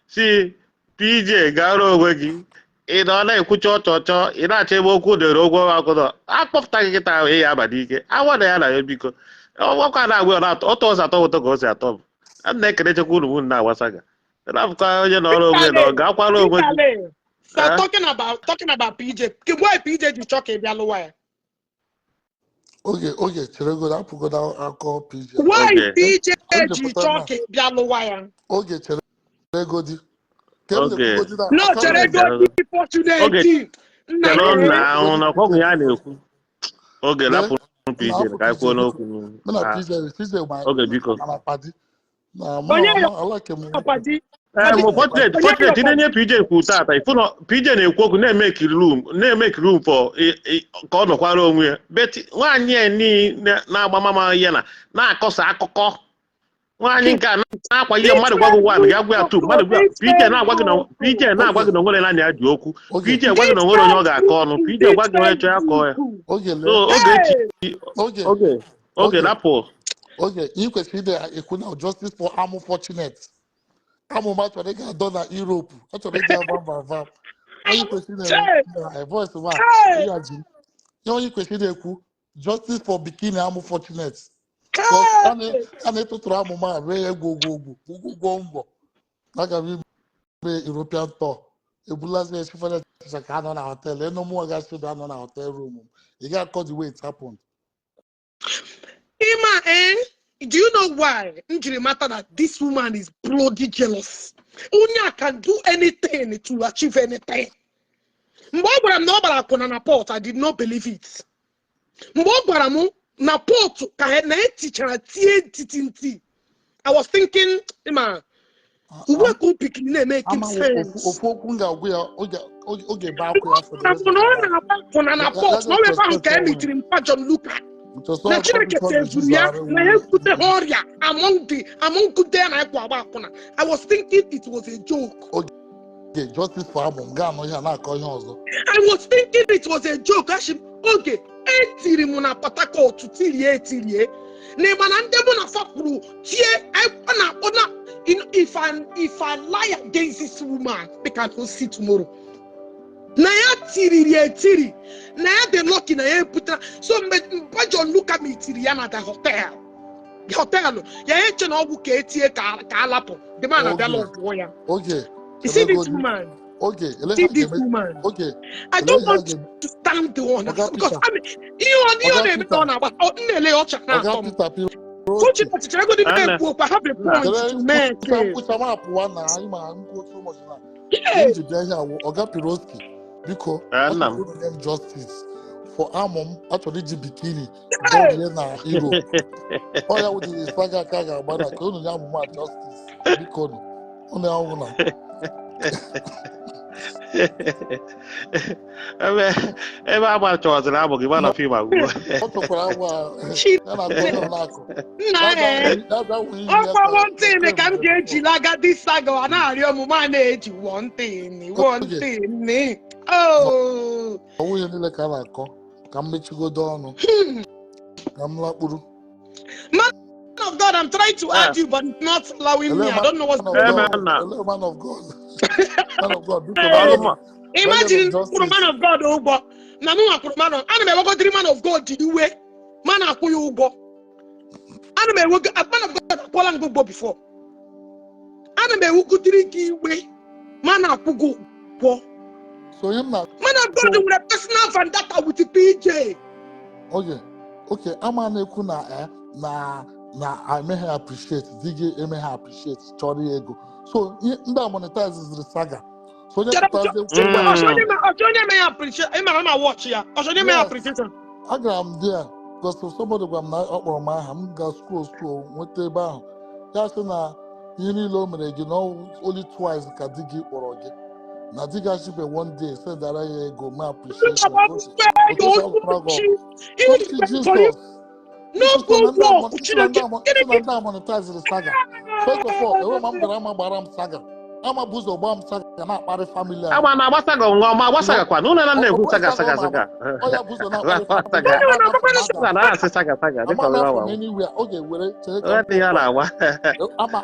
si PJ gara onwe gị ị nọ na-ekwu chọọ chọọ chọọ ị na-achọ ebe okwu dere ụgwọ akwụkwọ akpọpụta gị kịta ahụ ị ya aba n'ike awa na ya na ya biko ọkwa na-agwa ya na-atọ ọtọ ọsọ atọ ụtọ ka o si atọ m a na-ekele chekwa unu m na-agbasa ga napụkwa onye nọrọ onwe na ọ ga-akwara onwe gị. Peter, so Eh? talking about PJ. Why PJ ji chọ ka ị bịa lụwa ya? Oge cheregodo apụgodo akọ PJ. Why Oge. PJ Oge ji pụtara chọ na ka ị bịa lụwa ya? Oge cheregodi ka m Oge. na-ekwugodi na No, aka chere Oge chere godi oge Fortunate. Nna chere gị. na ahụ na ọkwọgwụ ya na-ekwu oge lee lapụ na PJ afọ ka anyị PJ kwuo biko n'okwu. mụ na Ah, PJ PJ ma oge biko na padi na mụ Onye ama alake m. ya padi. Fortunate, Onye Fortunate, bịara ihe PJ kwuru tata, ifu na PJ na-ekwu okwu na-emeki room, na-emeki room for ka ọ nọkwara onwe ya. But nwaanyị a niile na-agba mama ya na na-akọsa akụkọ. Nwaanyị nke a na-akwa ihe mmadụ gwa gị one, ga gwa ya two, mmadụ gwa PJ na-agwa gị na PJ na-agwa gị na onwere naanị ya ji okwu. Oge PJ gwa gị na onwere onye ọ ga-akọ ọnụ. PJ gwa gị onye chọọ ya kọọ ya. Oge So lee Ogechi, oge oge oge oge rapụ. Oge ị kwesịrị ide ekwu na justice for Amụ Fortunate. Amụma chọrọ ịga adọ na Europe, ọ chọrọ ịga vam vam vam. Onye kwesịrị na-eme na voice ma ya ji ihe onye kwesịrị na-ekwu, justice for bikini Amụ Fortunate. Because a na-etụtụrụ amụma a ree ya egwu ogwu ogwu ugwu gwọ ngwọ aga m ime European tour, ebulazi echifere ka anọ na hotel enu mụnwa gasị bịa nọ na hotel room m. Ị ga-akọ the way it happened. Ima, eh? Do you know why? M jiri mata that this woman is bloody jealous. Onye can do anything to achieve anything. Mgbe ọ gwara m na ọ gbara akwụna na port, I did not believe it. Mgbe ọ gwara m na port ka na etichara tie ntiti nti, I was thinking, Ima, ugbu a ka o pikiri na-eme Ama sense. Ofu okwu m ga-agwa ya, oge ebe akwa ya for the Na rest na of ọ her life. na-agba akwụna na port, na ọ ebe ahụ ka e mitiri mpa John Luka. Because Na ọ Chineke akụkọ sezuru ya na ya ebute ha ọrịa among ndị a na-ekwo agba akwụna. I was thinking it was a joke. Oge justice for Amụ m ga-anọ ihe a na-akọ ihe ọzọ. I was thinking it was a joke. Achị m oge etiri m na Port Harcourt, tirie etirie na ịgba na ndị mụ na fa kwuru tie ọ na-akpọ na if I lie against this woman, they can go see tomorrow. Na ya tiriri etiri na ya dị lucky na ya ebutara. So mgbe mgbe John Luka mitiri ya na the hotel ya, eche na ọgwụ ka etie ka alapụ the man abịala Oge. ọgwụọ ya. Oge You see this chelegodi. woman? Oge ele See ha this ga-eme woman? Oge I ele don't ihe a want ga-eme to stand the one Oga because Peter. I mean, ihe ọ Oga na-eme Peter. ọ na-agba ọ na-ele ọcha Oga na-atọ m. Peter Piroski. Fortunately, cheregodi Ana. na-ekwu okwu, I have a point Chere to make. nkwucha nkwucha m apụwa na anyị ma nkwu so much na ihe m ji bịa ihe awụ Oga Piroski, biko. Nna m. Achọrọ unu nye m justice for Amụ m. Achọrọ iji bikini dọrie na Europe. Ọ ya wụ the saga ka a ga-agba na ka unu nye amụma a justice, biko nụ unu ahụ na Ebe agba chọwaziri amụ gị mana fim agwụgwọ. Ọ chọkwara agwa ya na-akọ onye ọ na-akọ. Nna ee, ọkwa one thing ka m ga-eji laga this saga, ọ na-arịọ m ma na-eji one thing, one thing. Oh, Ọwụ ihe niile ka a na-akọ ka m mechigodo ọnụ ka m lakpuru. Man of God, I'm trying to add you, but it's not allowing me. I don't know what's Man of going Ebe on. na Hello, man of God. Man of God, biko. Ọrụ ma Imagine justice. kwụrụ man of God ụgwọ na mụ nwa kwụrụ man of, ana m ewegodiri man of God iwe ma na-akwụ ya ụgwọ. Ana m ewego man of God akwụọla m gị ụgwọ before. Ana m ewegodiri gị iwe ma na-akwụ gị ụgwọ. So onye m na Man of God nwere personal vendetta with PJ. Oge ama na-ekwu na na emeghe appreciate di gị, emeghe appreciate chọrọ ya ego. So ndị a monetizeziri saga. So onye Chere pụtazie ọchọ onye eme ya appreciate, ị mara ma watch ya, ọchọ onye eme ya Yes. appreciation. Agara m there because somebody gwara m na ọ kpọrọ m aha m ga school nweta ebe ahụ. Ya sị na ihe niile o mere gị na ọ only twice ka di gị kpọrọ gị, na di gị achibe one day sendara ya ego ma appreciation. Jesus. N'oge ụgwọ ọkụ Chineke gịnị na ndị a monetized saga. First of all, enwe ma m gara ama gbara m saga, ama bụ ụzọ gbaa m saga na-akparị family anyị. Agba na-agba saga nwa ọma agba saga kwa na ụlọ na na-ekwu saga saga saga. Ọ ya bụ ụzọ na-akparị Saga. family. Saga na-asị saga saga dịka Ama ọrụ m awa. from anywhere ọ ga-ewere chere ka Onye dị ya na-agba.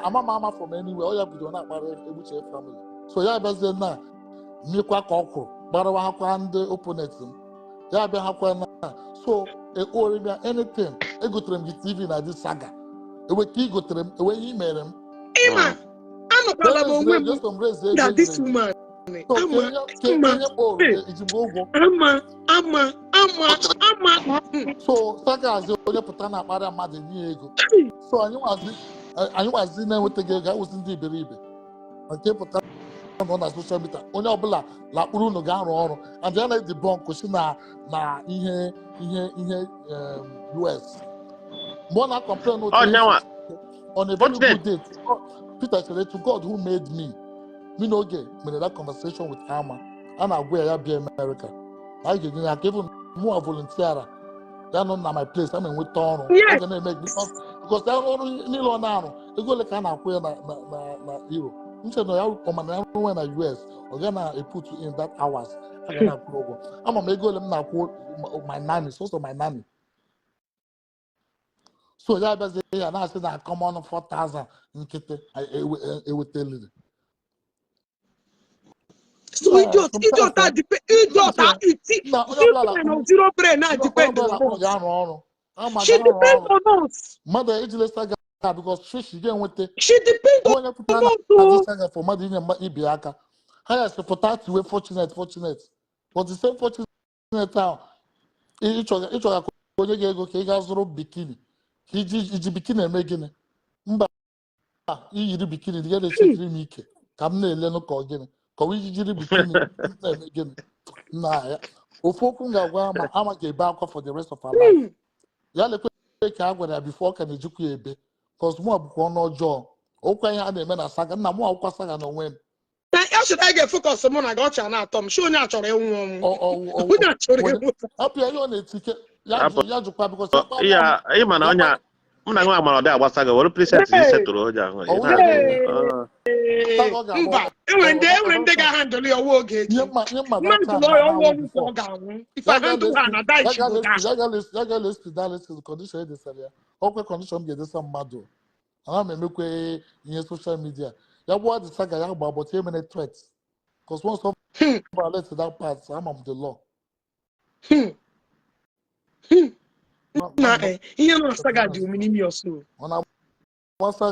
Ama m ama from anywhere ọ ya bido na-akparị Egbuche family. So ya bịazie na mmekwa ka ọ kwụrụ gbarawa hakwa ndị opponent m, ya bịa hakwa na so ekpore bịa anything egotere m gị TV na dị saga ewe ka ị gotere m ewe ihe i mere m. Ịma anọkwala m onwe m Jesu m raise ego na this nyere gị. woman So, ama ke ama onye kpọrọ gị ejigbo ụgwọ. Ama ama ama ama. So saga azi onye pụta na-akparị mmadụ nye ya ego. So anyị nwazi na-enwetaghị ego awụzi ndị iberibe nke pụta nọ na social media, onye ọbụla lakpụrụ unu ga-arụ ọrụ and ya na debunk si na ihe US mgbe ọ na-complain otu Ọ nyanwa. on a very Fortunate. good date. Peter chere to God who made me. Me na Oge mere that conversation with Ama. A na-agwa ya ya bịa America. Na anyị ga-enye ya aka, even mụa volunteer ya nọ na my place, ama enweta ọrụ. Yes. Ọ ga na-eme because ya ọrụ niile ọ na-arụ, ego ole ka a na-akwụ ya na euro. M chere na ya ọ ma na ya rụwa na US, ọ ga na-eput in that hours a ga na-akwụ ụgwọ. Ama m ego ole m na-akwụ my nanny, sọsọ my nanny. So ya abịazie ya na-asị na common 4,000 nkịtị eweteliri. So idiot, idiot a depend, idiot a iti, Na onye ọbụla zero brain or zero brain na onye depend ọbụla on ọ us. ga-arụ ọrụ. Ama She ga-arụ depends ọrụ. on us. Mmadụ ejila saga because shishi ga-enweta She depends onye on pụtara na us. Oh. adị saga for mmadụ inye ibe ya aka. Ha ya sị pụta tiwe fortunate fortunate, but the same fortunate ahụ ịchọga ka onye ga-ego ka ị gaa zụrụ bikini, ka iji bikini eme gịnị? Mba, iyiri bikini ga na-echekiri m ike ka m na-elenụ ka ọ gịnị, ka ọ iji jiri bikini na-eme gịnị? Na ya ofu okwu m ga-agwa ama, ama ga-ebe akwa for the rest of our life. Ya lekwe ka a gwara ya before ọ ka na-ejikwa ya ebe, cause mụ bụkwa ọnụ ọjọọ okwu anyị a na-eme na saga nna mụ akwụkwọ saga na onwe m. Na ya should I get focus mụ na gị ọchị na-atọ m shi onye a chọrọ ịnwụ ọnwụ. Ọ- Onye a chọrọ onye- ịnwụ. Hapụ ya ihe ọ na-etike ya. Hapụ. Jụ ya jụkwa because ya kpaa Ya ịma na onye mụ na nwa mara ọ dị agbasa gị were preset gị Hey. setụrụ onye ahụ ị Ọ na-adị. Hey. Ah. Saga ọ ga-agba. Mba, enwere ndị ga-ahandle ya ọnwa oge echi. Ihe mma Mmadụ that time lụọ ya na ọnwụ na ọnwụ ka ọ before. ga-anwụ. If I handle her na die, she go die. Ya ga lesi dialysis condition edesara ya, ọkwe condition m ga-edesa mmadụ, ana m emekwe ihe social media ya gbuwa the saga ya gba, but emere threat because once ọ violate that part, ama m the law. Na ihe nọ na saga dị omimi n'ime ọsọ. Ọ na-agbasa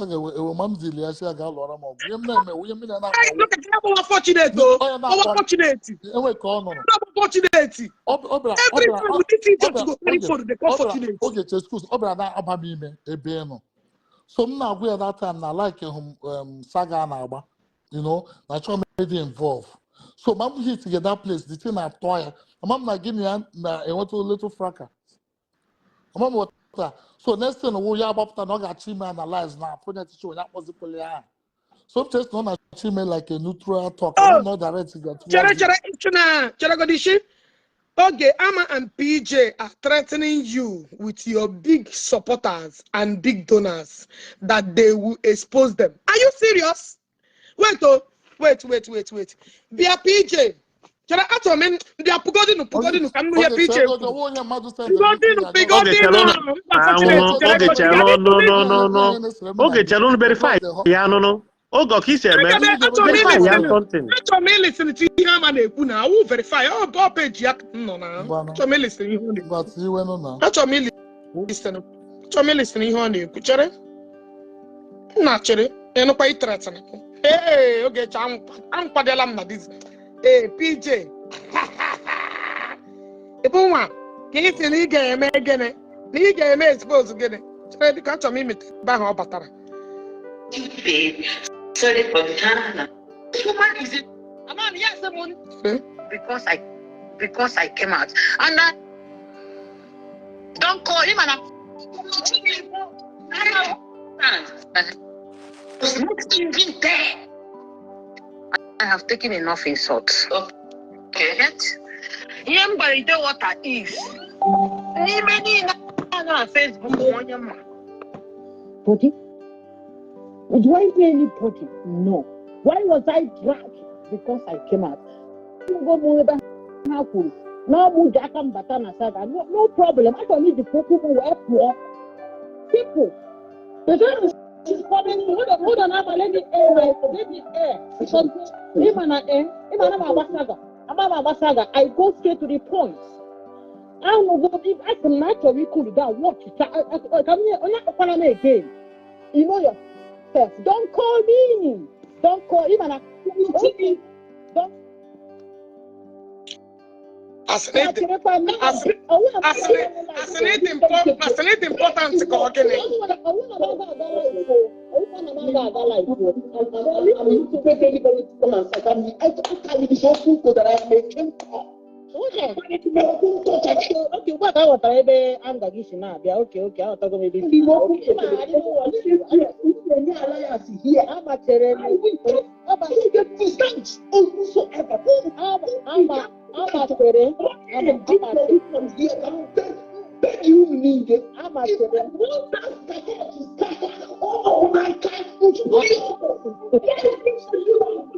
gị ewe ma m zili ya si ya ga lụọra m ọgụ, ihe m na-eme ihe mmiri na-akpọ. Hey, look at that one, fortunate oh. Onye Oh, na-akpọ fortunate. enwe ka ọ nụrụ. That fortunate. Ọ bịara ọ Every bịara time with this idiot ọ go carry bịara phone, they call ọ bịara fortunate. Oge cheskus ọ bịara na-aba m ime ebe ị nọ, so m na-agwa ya that time na like hụ m saga a na-agba, na chọọ m ịdị involve, so ma m hit get that place, the thing na-atọ ya, ama m na gịnị ya na-enweta little fracas, ama m ghọta. So next thing wụ ya agbapụta na ọ ga-achọ ime analyze na afụnye onye akpọzikwala ya aha, so m chesi na ọ na-achọ ime like a neutral talk. Oh, I'm not direct ga chere towards chere chena chere godishi. Okay, Ama and PJ are threatening you with your big supporters and big donors that they will expose them. Are you serious? Wait, oh, wait, wait, wait, wait. Bia PJ. Chere achọrọ m bịa pugodinu pugodinu ka m nụ ihe Oge PJ chere kwuru. onye mmadụ send Pugodinu Oge pugodinu chere mba fortunate anwụnụ chere oge godi chere no no no no oge chere unu verify ya nụnụ oge ọka isi eme. Achọrọ m Verify ya ilisten something. Achọrọ m ilisten to ihe ama na-ekwu na awụ verify ọ bụ peji ya ka m nọ na. Achọrọ m ilisten ihe ọ na-ekwu. Ngwa iwenụ na Achọrọ m ilisten ihe ọ na-ekwu. Chere nna, chere ịnụkwa ithreaten. Ee, Ogechi, ankwadela m na this ee PJ ịbụ nwa ka ị sị na ị ga-eme gịnị, na ị ga-eme expose gịnị? Chere biko, achọrọ m imete ebe ahụ ọ batara. Babe. Sorry for Ghana. This woman is in Ama ya sị m because I came out and I don't call him and I was not even there. I have taken enough insults. Okay. Ihe m gwara Ide Water is n'ime niile a nọ na Facebook onye mma. Body? Do I know anybody? No. Why was I dragged? Because I came out. Go mụ ebe ha kwuru na ọ bụ ji aka m bata na saga. No, no problem. Achọrọ m iji okwu m wee pụọ. People, the time is coming. Hold on, hold on, Ama, let me air my, let me air. Because ịma na ịma na m agba saga. Ama m agba saga. I go straight to the point. Ahụgo asị m na achọrọ ikulu down, watch. Ka m nye onye akpọkwala m again. You know yourself. Don't call me. Don't call. Ịma na okay. Don't Asị na asị na ịdị important ka ọ gịnị? I'm not. Okay, Ugbu a ka aghọtara ebe anga gị si na-abịa. Okay, aghọtago m ebe i si Igbo na-abịa. okwu Okay. Chineke. I didn't watch you. Na-enye alliance here. Amachere m. I will take to stand on whosoever. Who Ama amachere ama amachere beg you niile. Amachere. If I want that scatter to scatter, oh my God,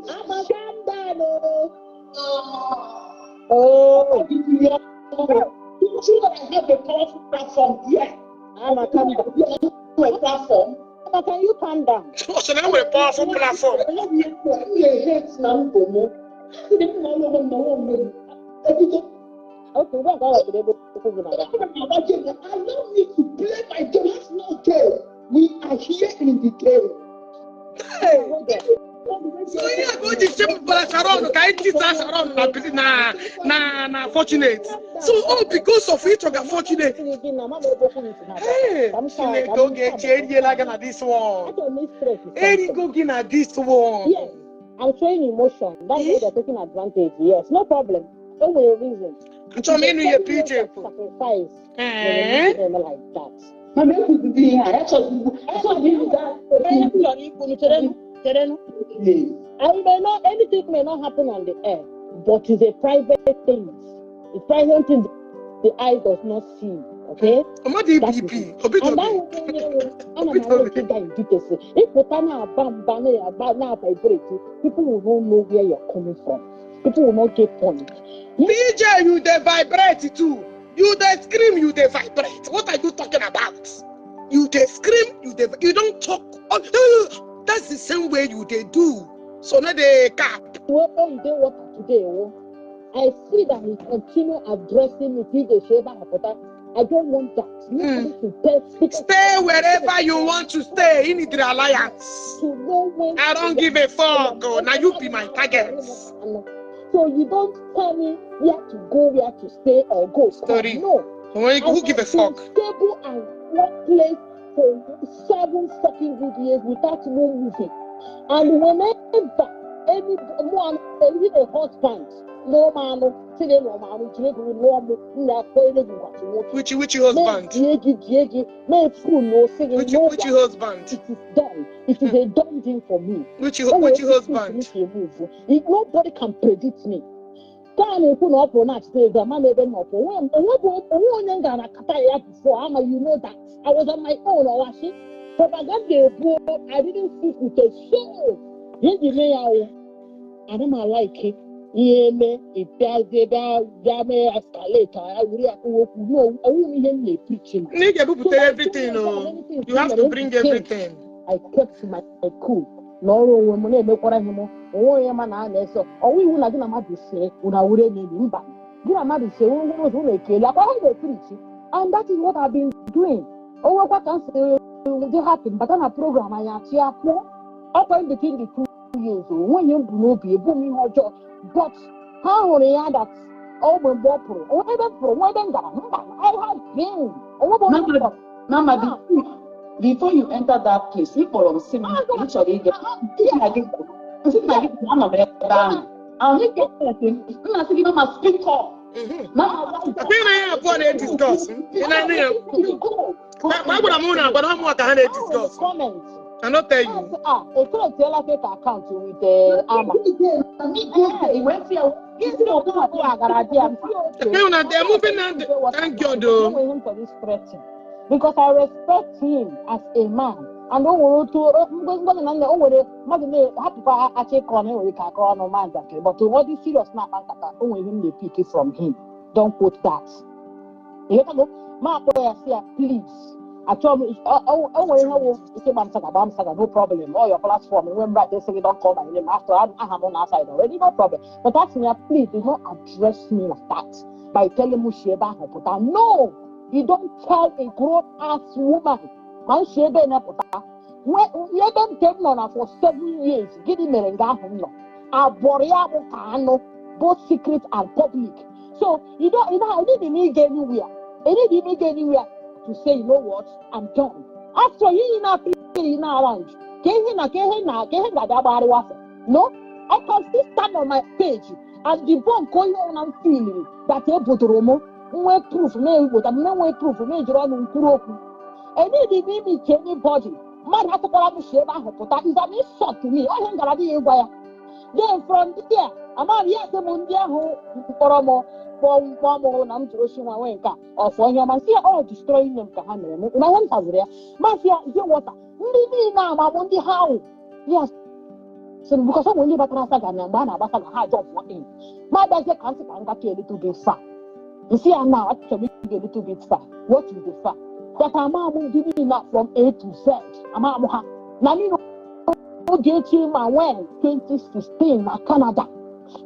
Ama calm down oh. Oh. You that I have a powerful platform here. Ama calm down. A platform. Ama, can you calm down? Ọ sị na e nwere powerful platform. Na ndụ m. Ndị m na-alụ onwe m na onwe m. Ebido. Okay, ugbu a ka aghọtara ebe okwu gị na-aga. Allow me to play my game. That's not game. We are here in the game. Hey! So ihe a ka o ji si m bara Sharon ka anyị tisa Sharon na na Fortunate. So all because of ịchọga Fortunate. Hey, Chineke, Ogechi eriela gị na this one. Achọrọ m stress something. Erigo gị na this one. Yes, I'm showing emotion. That's why they're taking advantage. Yes, no problem. O nwere reason. Achọrọ m ịnụ ihe PJ kwuru. Sacrifice Ee? mere m like that. Mama ekwuzizi ihe a, achọghị ịhụ that. Ihe m chọrọ ikwu, cherenụ, cherenụ. I may not, anything may not happen on the air, but it's a private thing. It's private thing the eye does not see. Okay? Ọmọdụ That is BP, it. obi And dobi. that onye nwe, ana m Obi dobi. alụ ịga in details. Ịpụta na-aba mba na-agba na-vibrate, people will not know where you're coming from. People will not get point. PJ, you dey vibrate too. You dey scream, you dey vibrate. What are you talking about? You dey scream, you dey, you don't talk. Oh, that's the same way you dey do. So no dey cap. Well, oh, you dey water today, oh. I see that he continue addressing me, PJ Sheba Hapota. I don't want that. Nobody should tell because Stay wherever you want to stay. You need the alliance. to know when I don't give a fuck. Oh, now you be my target. So you don't tell me where to go, where to stay, or go. Story. No. Who give a I have been fuck? stable and one place for 7 fucking good years without no moving. And whenever any one even a husband, no man, say no man, no Which husband? Which Which husband? It is done. It is a done thing for me. Which O nwere which ike husband? isi move. Nobody can predict me. Ka a na-ekwu na ọ pụrụ na-achịta ego ama m ebe m nọ pụọ. Onwe onye m gara akata ya before ama, you know that. I was on my own ọwashi. Propaganda ebuo, I didn't speak with a soul. Ihe ji mee ya wụ, ana m alike ihe eme ịbịazie bịa bịa mee escalate ya were ya kwuo okwu. No, ọwụ m ihe m na-epreach na. Ị ga-ebupụta So by everything. the time Oh. anything You have to mere, bring change. everything. I kept my cool. N'ọrụ onwe m na-emekwara ihe m onwe onye ma na a na-eso ọwụ iwu na gị na mmadụ see unu awụrụ enyi enyi mba gị na mmadụ see nwere ụzọ unu ekele akwa ha na-epreach, and that is what I've been doing. O nwekwa ka m si dị happy bata na program anyị achị akwụọ ọkwa in between the 2 years o nweghị m bụ n'obi ebu m ihe ọjọọ, but ha hụrụ ya that ogbe mgbe ọ pụrụ onwe ebe m pụrụ nwe ebe m gara mba. I have been onwe bụ onye m Mama, kpọrọ. Mama, before you enter that place, ị kpọrọ m sị m na ị chọrọ ịga. Sị na gị sị na gị anọ m ebe ahụ. Ahụ ike m na-asị gị, "Mama, speak up." Mama, why Akwa ị na ihe abụọ na-ediscuss. Ị na-anụ ya? Ma agwara m unu agwara ụmụ ka ha na-ediscuss. Comment. I no tell you. Ah, o createla fake account with ama. Agara di am. Akwa na they're moving on. Thank God oh. Enweghị m chọrọ threaten because I respect him as a man. And o nwere otu ngozi na nne o nwere mmadụ na-hapụkwa achị ịkọ ọnụ enwere ike akọ ọnụ ma njakịrị, but ọ dị serious na-akpa nkata o nwere ihe m na-epick from him. Don't quote that. Ịghọtago? Ma akpọ ya sị ya, "Please, achọrọ m o nwere ihe wụ ike gba m saga gba m saga, no problem. All your platform enwe m right ịsị gị don't call my name after aha m na outside already, no problem." But ask me ya, "Please do not address me like that by telling m si ebe ahụ pụta." No, you don't tell a grown ass woman ma m si ebe na-pụta ebe nke m nọ na for 7 years. Gịnị mere nga ahụ m nọ abọrọ ya bụ ka anụ, both secret and public? So you need me go anywhere. You need me go anywhere to say, "You know what, I'm done." After you na play na around ka ihe na ka ihe na ka ihe ga-abịa gbagharịwa afọ. No, I can still stand on my page and debunk onye ọbụla m feeling that ebodoro m. Nwee proof na-ewepụta m, na-enwe proof na-ejiri ọnụ nkwuru okwu. I need ime ike anybody. Mmadụ atụkwara m si ebe ahụ pụta is an insult to me. Ọhịa m gara adịghị ịgwa ya. Then from there, amaghị ya sị m ndị ahụ mkpọrọ m kpọọ mkpọọ m na m jụrụ osi nwa nwee nke a ọfọ ihe ọma nsị ya ọ destroy name ka ha mere m na ihe m taziri ya masị ya ije wọta ndị niile ama m ndị ha wụ ya sị m because ọ nwere ndị batara saga na mgbe a na-agba saga ha jump in ma bịazie ka m sị ka m gatụ a little bit far. Nsị ya now, achọrọ m ịga a little bit far. What is the far? But ama m ndị niile from A to Z, ama m ha na niile. Ogechi ma when 2016 na Canada,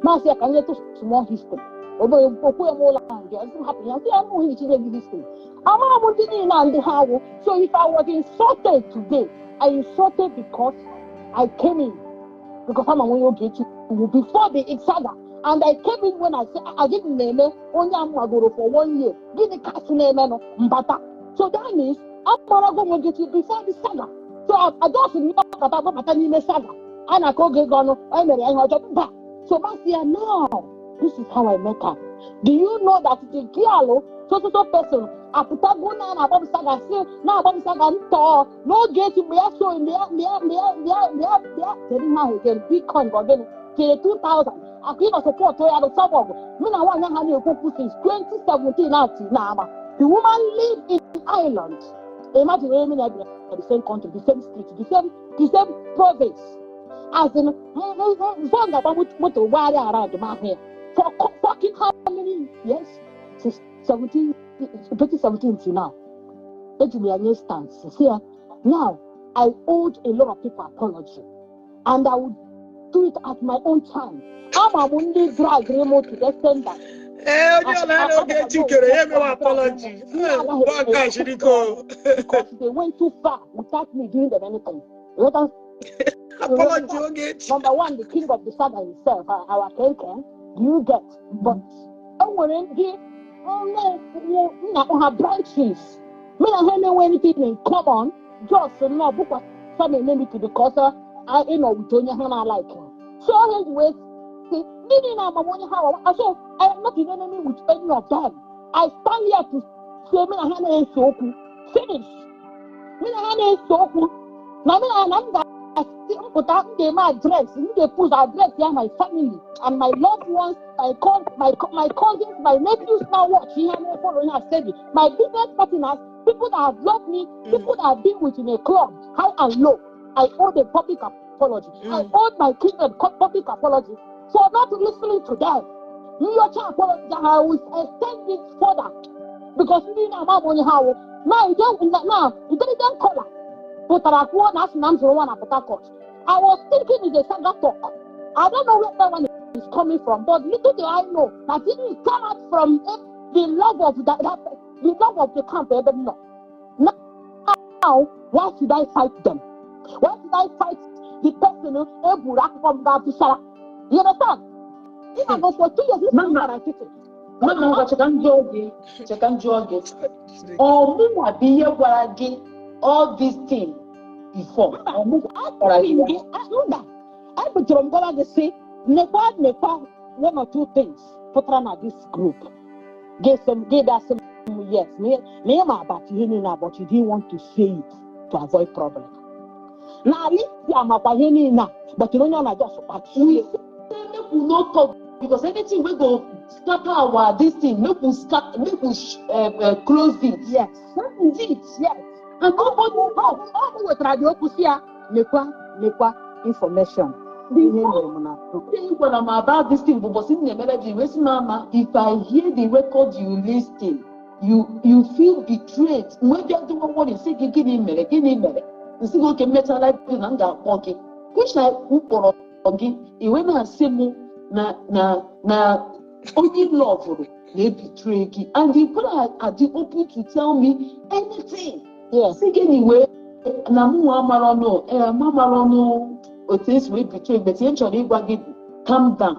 masị ya ka m nyetụ small history okwu ya m ụlọ ahụ nke ọzọ m hapụ ya, nsị ya mụ hichi gị history, ama m ndị niile a ndị ha wụ. So if I was insulted today, I insulted because I came in because ama m onye Ogechi wụ before the saga, and I came in when I say I didn't na-eme onye a m magoro for one year. Gịnị kasị na-emenụ mbata? So that means amarago m Ogechi before the saga. So I just nnọkọta gbabata n'ime saga a na-akọ oge gị ọnụ e mere ya ihe ọjọọ mba. So masị ya, now this is how I met her. Do you know that the girl, so so so person, apụtago na na-agba m saga si na-agba m saga ntọ n'oge echi mgbe ya so mgbe ya mgbe ya mgbe ya mgbe ya mgbe ya mgbe ya kedu ihe ahụ again, bitcoin ka ọ gịnị kere 2000 akụ ịnọ support ya bụ suburb mụ na nwaanyị ahụ na-ekwu okwu since 2017 na na ama. The woman live in Ireland. Imagine onye na bi na the same country, the same street, the same province, as in mfọ ga-agba moto gbagharịa around ma ahụ ya for fucking how many years, since 17 2017 till now. Eji m ya nye stance si ya now I owed a lot of people apology and I will do it at my own time. Ama m ndị drag m to the extent that Ee, onye ọla na Ogechi kere ya emewe apology. Nke a siri ike o. Because they went too far without me doing them anything. You understand? Apology Ogechi. Number one, the king of the saga himself, our Kenken, do you get? But o nwere ndị nna ha branches. Me na ha na-enwe anything in common, just nnọọ bụkwa some enmity because ịnọ with onye ha na-alike. So ha ji wee sị ndị niile ama m onye ha wawa. So I am not in enemy with any of them. I stand here to say me na ha na-ese okwu. Finish. Me na ha na-ese okwu. Na me na na m ga-asị mpụta m ga-eme address, m ga-epuz address ya my family and my loved ones, my cousins, my nephews now watch ihe na-follow ihe steady, my business partners, people that have loved me, people that I've been with in a club, high and low. I owe the public apology. I owe my children public apology for not listening to them. Nyocha apology, I will extend it further because ndị na-ama m onye ha wụ. Now you don't now intelligent caller pụtara kwuo na asị na m zụrụ nwa na Port Harcourt. I was thinking it's a saga talk. I don't know where that one is coming from, but little do I know that it is come out from the love of the love of the camp ebe m nọ. Now, why should I fight them? Why should I fight the person who eburu akụkọ m ga-atụsara? You understand? Ị na-go for 2 years, this Mama. is nkịtị. Mama, ngwa cheka m jụọ gị, cheka m jụọ gị. Ọmụnwa bụ ihe gwara gị all this thing before? Ọmụnwa gwara gị ya? Gị mba, ebidoro m gwawa gị sị nekwa nekwa one or two things pụtara na this group. Gị sị m gị bịa sị m yes na ị ma about ihe niile, but you didn't want to say it to avoid problem. Na Alicia makwa ihe niile a, but onye ọ na-just We kpachie. Say make we no talk because anything wey go scatter our this thing, make we scatter, make we close it. That is it. And nobody talk. Ọ bụ wetara dị okwu si ya nekwa nekwa information ihe Before mere m na group. Thing gwara m about this thing bụ ụbọchị m na-emere gị wee sị mama, if I hear the record you listen, you feel betrayed. Mgbe bịa dịwa worry sị gị gịnị mere, gịnị mere, nsị gị oke mmechala gị na m ga-akpọ gị, which na m kpọrọ gị iwe na-asị m na onye loverụ na-ebetray gị and you could adị open to tell me anything. Sị gị anyway na mụ nwa amara ọnụ ee m amara ọnụ otu esi wee betray, but ihe m chọrọ ịgwa gị bụ calm down,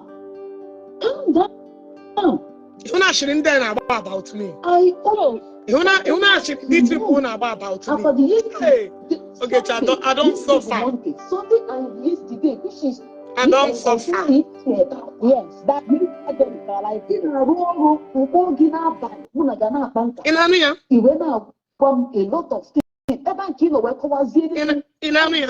calm down. Ịhụ na ashịrị ndị a na-agba about me. I oh Ịhụ na ashịrị these people na-agba about me. After the yesterday Hey, Ogechi, I don't yesterday suffer. Monday, Sunday and yesterday, which is I don't suffer. Yes, that ị na-arụ ọrụ mkpọ gị n'abalị, mụ na ga na-akpa nkata. Ị na-anụ ya? I wee na-agwa m a lot of things ebe nke ị nọ wee kọwazie. Ị na-anụ ya?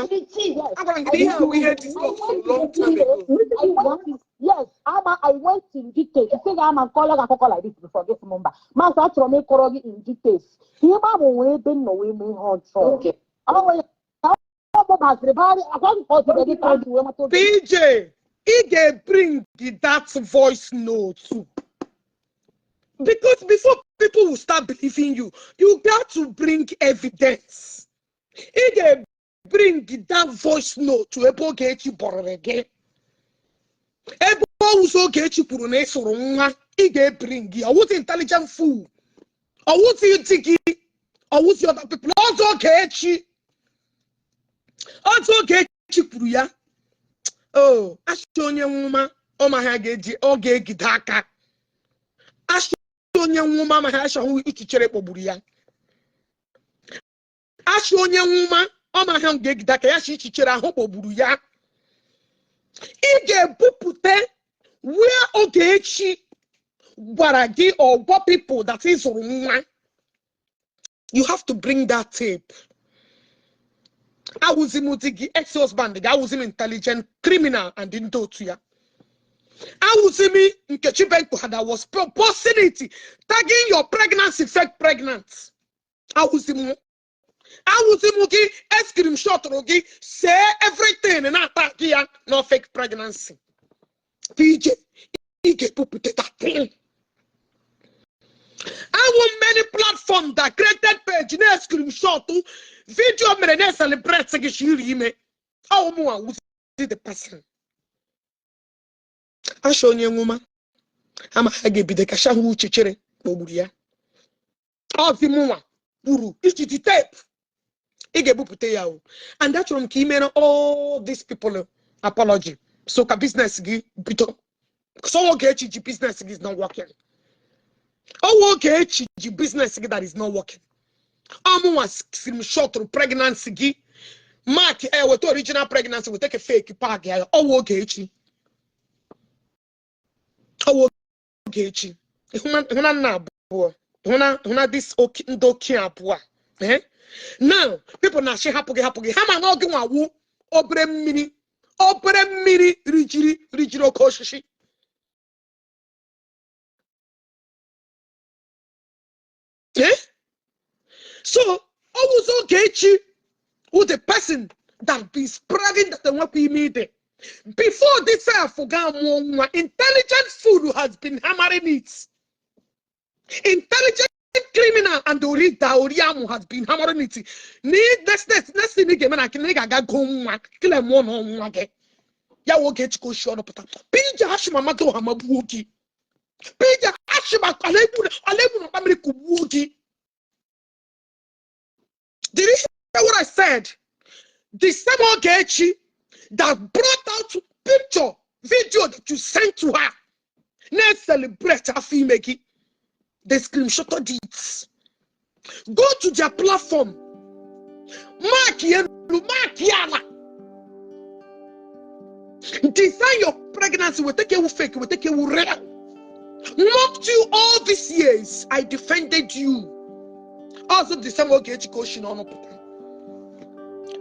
Agwara m gị na ihe a wụ ihe discuss long time ago. Yes, ama I went in details. Sị gị ama nkọlọ gị akụkọ like this before gị sị m mba. Maazị, achọrọ m ịkọrọ gị in details. Ihe m ahụ nwee ebe m nọ wee mee ihe ọjọọ. Ọ nwere ọ gbabaziri bagharị akwa gị ka ọ ziri gị ka ọ ji wee mata oge. PJ, ị ga-bring that voice note because before people will start believing you, you got to bring evidence. Ị ga-bring that voice note ebe Ogechi bọrọrọ gị, ebe ọwụzọ Ogechi kwuru na ị sụrụ nwa. Ị ga-ebring ya. Ọwụzi intelligent fool, ọwụzi di gị, ọwụzi other people, ọzọ Ogechi, ọzọ Ogechi kwuru ya. O asị onye nwụma ọ ma ha ga-eji ọ ga-egide aka. Asị onye nwụma ma ha achọghị ichichere kpọgburu ya. Asị onye nwụma ọ ma ha ga-egide aka ya si ichichere ahụ kpọgburu ya. Ị ga-ebupụta where Ogechi gwara gị or gwa people that ị zụrụ nwa. You have to bring that tape. Awụzi m di gị, ex-husband gị, awụzi m intelligent criminal and ndị otu ya. Awụzi m Nkechi Benko that was posting it, tagging your pregnancy fake pregnant. Awụzi m, awụzi m gị screenshotụrụ gị, see everything na-ata gị ya no fake pregnancy. PJ, ị ga-ebupụta that thing. Awụ many platform that created page na screenshot video mere na celebrate gị shiri ime. Ọwụ mụnwa wụzi the person. Asha onye nwụma ama ha ga-ebido ka shahụ uche chere kpọgburu ya. Ọzi mụnwa kwuru iji tape. Ị ga-ebupụta ya o. And achọrọ m ka ị mere all these people apology so ka business gị bido. So Ogechi ji business gị is not working. Ọwụ Ogechi ji business gị that is not working. Ọmụnwa screenshot pregnancy gị, mark e weta original pregnancy, weta ke fake pack ya. Ọwụ Ogechi, ọwụ Ogechi. Ịhụna nna abụọ, ịhụna this ndị oke abụọ a, eh? Now people na-achị hapụ gị, hapụ gị. Ha ma na ọ gị nwawu obere mmiri, obere mmiri rijiri rijiri oke osisi. Eh? So ọwụzọ Ogechi who the person that be spreading that enwekwa ime ide before this self ga mụọ nwa. Intelligent fool has been hammering it. Intelligent criminal and orida oriamụ has been hammering it. Next next next thing ị ga-eme na ị ga-aga gụọ nwa kile mụọ na nwa gị ya wụ Ogechi ka oshi ọnụ pụta. PJ, ashima mmadụ ọha magbuo gị. PJ, ashima ala egbu na ọkpa mmiri kugbuo gị. Did you hear what I said? The same Ogechi that brought out picture, video that you sent to her, na celebrate afọ ime gị. They screenshotted it. Go to their platform. Mark elu, mark ya ala. Design your pregnancy. We take you fake, we take you real. Mocked you all these years. I defended you. Also, the same Ogechi ka oshi n'ọnụ pụta.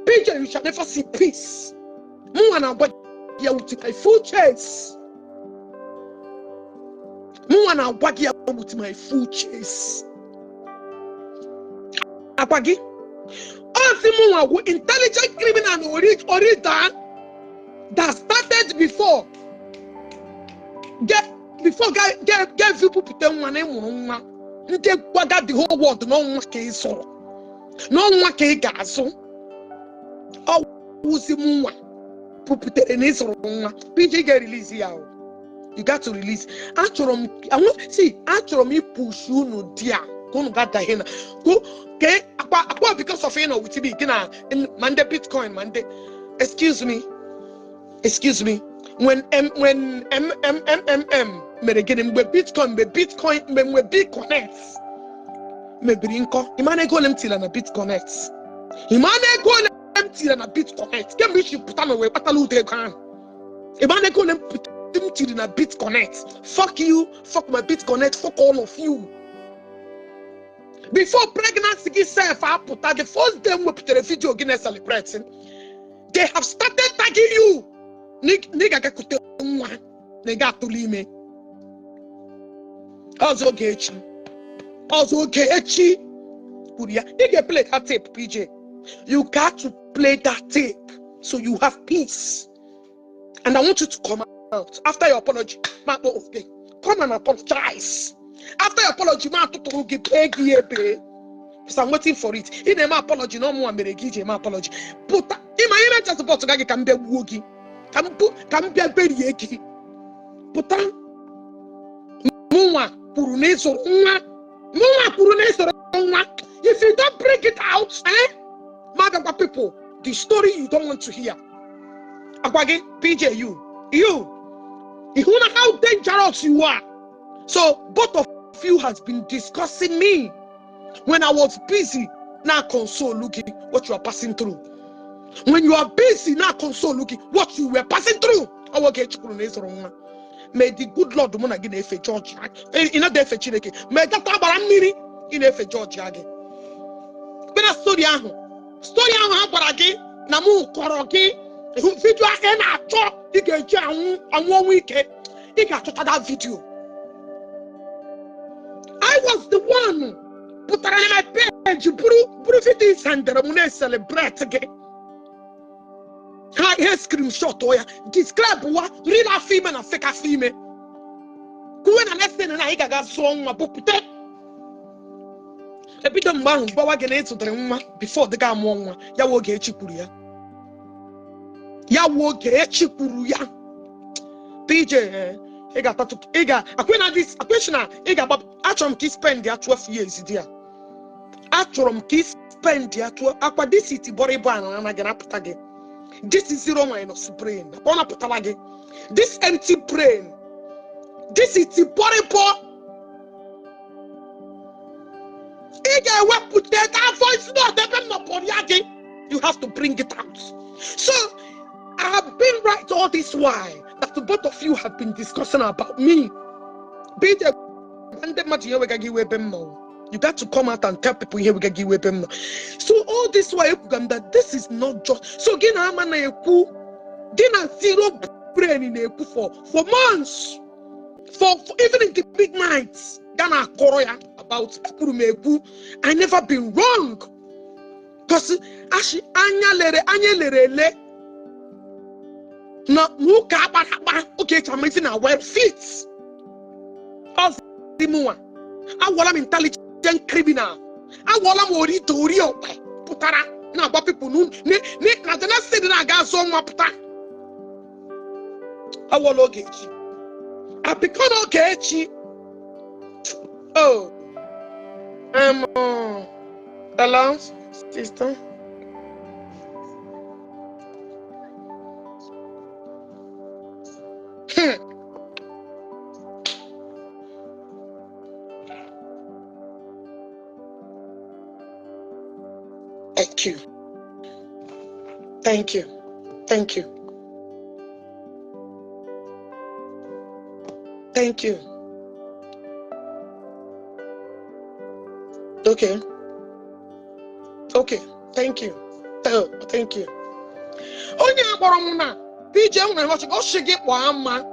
PJ, you shall never see peace. Mụnwa na-agwa gị ya with my full chest. Mụnwa na-agwa gị ya with my full chest. Agwa gị. Ozi mụnwa wụ intelligent criminal na orida that started before. Get before get get bupụta nwa na ịmụrụ nwa. Ndị gwaga the whole world na ọnwa ka ị zụrụ. Na ọnwa ka ị ga-azụ. Ọwụzi m nwa pụpụtere na ịzụrụ nwa. PJ ga-erelease ya o. You got to release. Achọrọ m, I want, see, achọrọ m ipush unu di a ka unu ga dahe na ko ke akwa akwa because of ịnọ with me gị na ma ndị Bitcoin ma ndị, excuse me, excuse me, when M when M M M M M mere gịnị mgbe Bitcoin, mgbe Bitcoin, mgbe Bitconnect mebiri nkọ. Ịma ego ole m tiri na Bitconnect? Ịma ego ole m tiri na Bitconnect kemgbe isi pụta na wee kpatala ụdị ego ahụ? Ịma na ego ole m tiri na BitConnect. Fuck you, fuck my BitConnect, fuck all of you. Before pregnancy gị sef apụta, the first day m wepụtara video gị na-celebrating, they have started tagging you. Na ị ga-agakute nwa na ị ga-atụrụ ime. Ọzọ Ogechi. Ọzọ Ogechi kwuru ya. Ị ga-play that tape, PJ. You got to play that tape so you have peace. And I want you to come out after your apology. Ma okay. Come and apologize. After your apology, ma tụtụrụ gị bee gị ebe. Because I'm waiting for it. Ị na-eme apology na ọmụnwa mere gị iji eme apology. Pụta ịma ihe mecha support gị ka m bịa gbuo gị. Ka m bịa berie gị. Pụta. Mụnwa kwuru na ịzụrụ nwa. Mụnwa kwuru na ịzụrụ nwa. If you don't bring it out, eh? Madagwa people, the story you don't want to hear. Agwa gị, PJ, you know how dangerous you are. So both of you has been discussing me when I was busy. Now console looking what you are passing through. When you are busy now console looking what you were passing through. May the good Lord mụ na gị na-efe George. Ị na-efe Chineke. May that agbara mmiri ị na-efe George gị. Kpena story ahụ. Story ahụ ha gwara gị na mụ kọrọ gị video ahụ ị na-achọ ị ga-eji anwụ ọnwụ ike. Ị ga-achọta that video. I was the one pụtara na my page buru video sendere m na-celebrate gị. Ha ihe screenshot ya describe wa real afọ ime na fake afọ ime. Kwuwe na next thing na ị ga-aga zụọ nwa bupụta. Ebido mgbe ahụ gbawa gị na ịtụtara nwa before dị ga amụọ nwa ya wụ Ogechi kwuru ya. Ya wụ Ogechi kwuru ya. PJ ị ga-atatụ ị ga akwena ị ga-agba. Achọrọ m ka ị spend ya 12 years di ya. Achọrọ m ka ị spend ya 12 akwa this it bọrọ ịbụ ana anaghị napụta gị. This is zero minus brain. Ọ napụtala gị. This empty brain. This is bọrọ ịbụ. Ị ga-ewepụta that voice note ebe m nọpụrụ ya gị. You have to bring it out. So I have been right all this while that the both of you have been discussing about me. You got to come out and tell people here we get. So all this while that this is not just so gina gina zero brain in a for months. For even in the midnight, Ghana Koroya about I never been wrong. Because actually anya lere le na nwoke akpa okay chamiti na well fit. Awọla m intelligent criminal. Awọla m ori tori okpe pụtara na agba people na the next thing na-aga azụ nwa pụta. Awọla Ogechi. I become Ogechi. Oh. Hello, sister. Thank you. Thank you. Thank you. Thank you. Okay. Okay. Thank you. Oh, thank you. Onye akpọrọ m na PJ nwere ọchị gị kpọọ ama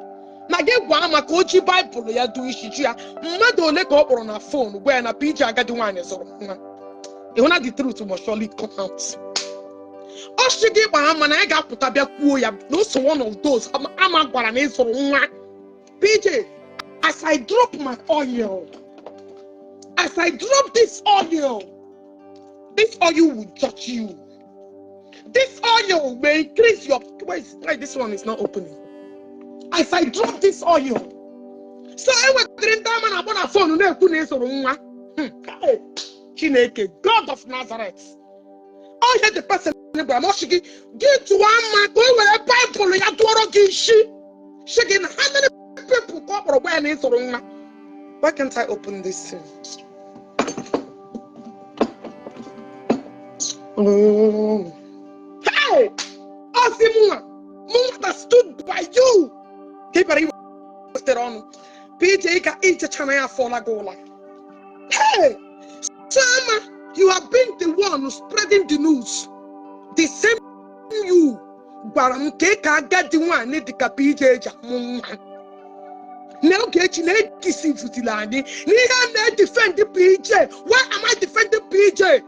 na gị gwa ama ka o ji Baịbụl ya du isi ju ya mmadụ ole ka ọ kpọrọ na fon gwa ya na PJ agadi nwaanyị zụrụ nwa. You know the truth must surely come out. Ọchị gị kpọọ ama na ya ga-apụta bịa kwuo ya na so one of those ama gwara na ịzụrụ nwa. PJ, as I drop my oil, as I drop this oil will judge you. This oil may increase your... Wait, this one is not opening. As I drop this oil, so I went to the phone. Chineke, God of Nazareth. I hear the person. Get to one man, go where Bible, you how many people come or where? Why can't I open this thing? Oh. Hey! Azimua, Muma that stood by you. Ka ị bịara iwetara ọnụ. PJ ka ichecha na ya afọla gị ụla. Hey! Sama, you have been the one spreading the news. The same you gwara m ka ị ka agadi nwaanyị dịka PJ ji amụ nwa. Na Ogechi na-edisivutila anyị n'ihe a na-edefend PJ. Why am I defending PJ?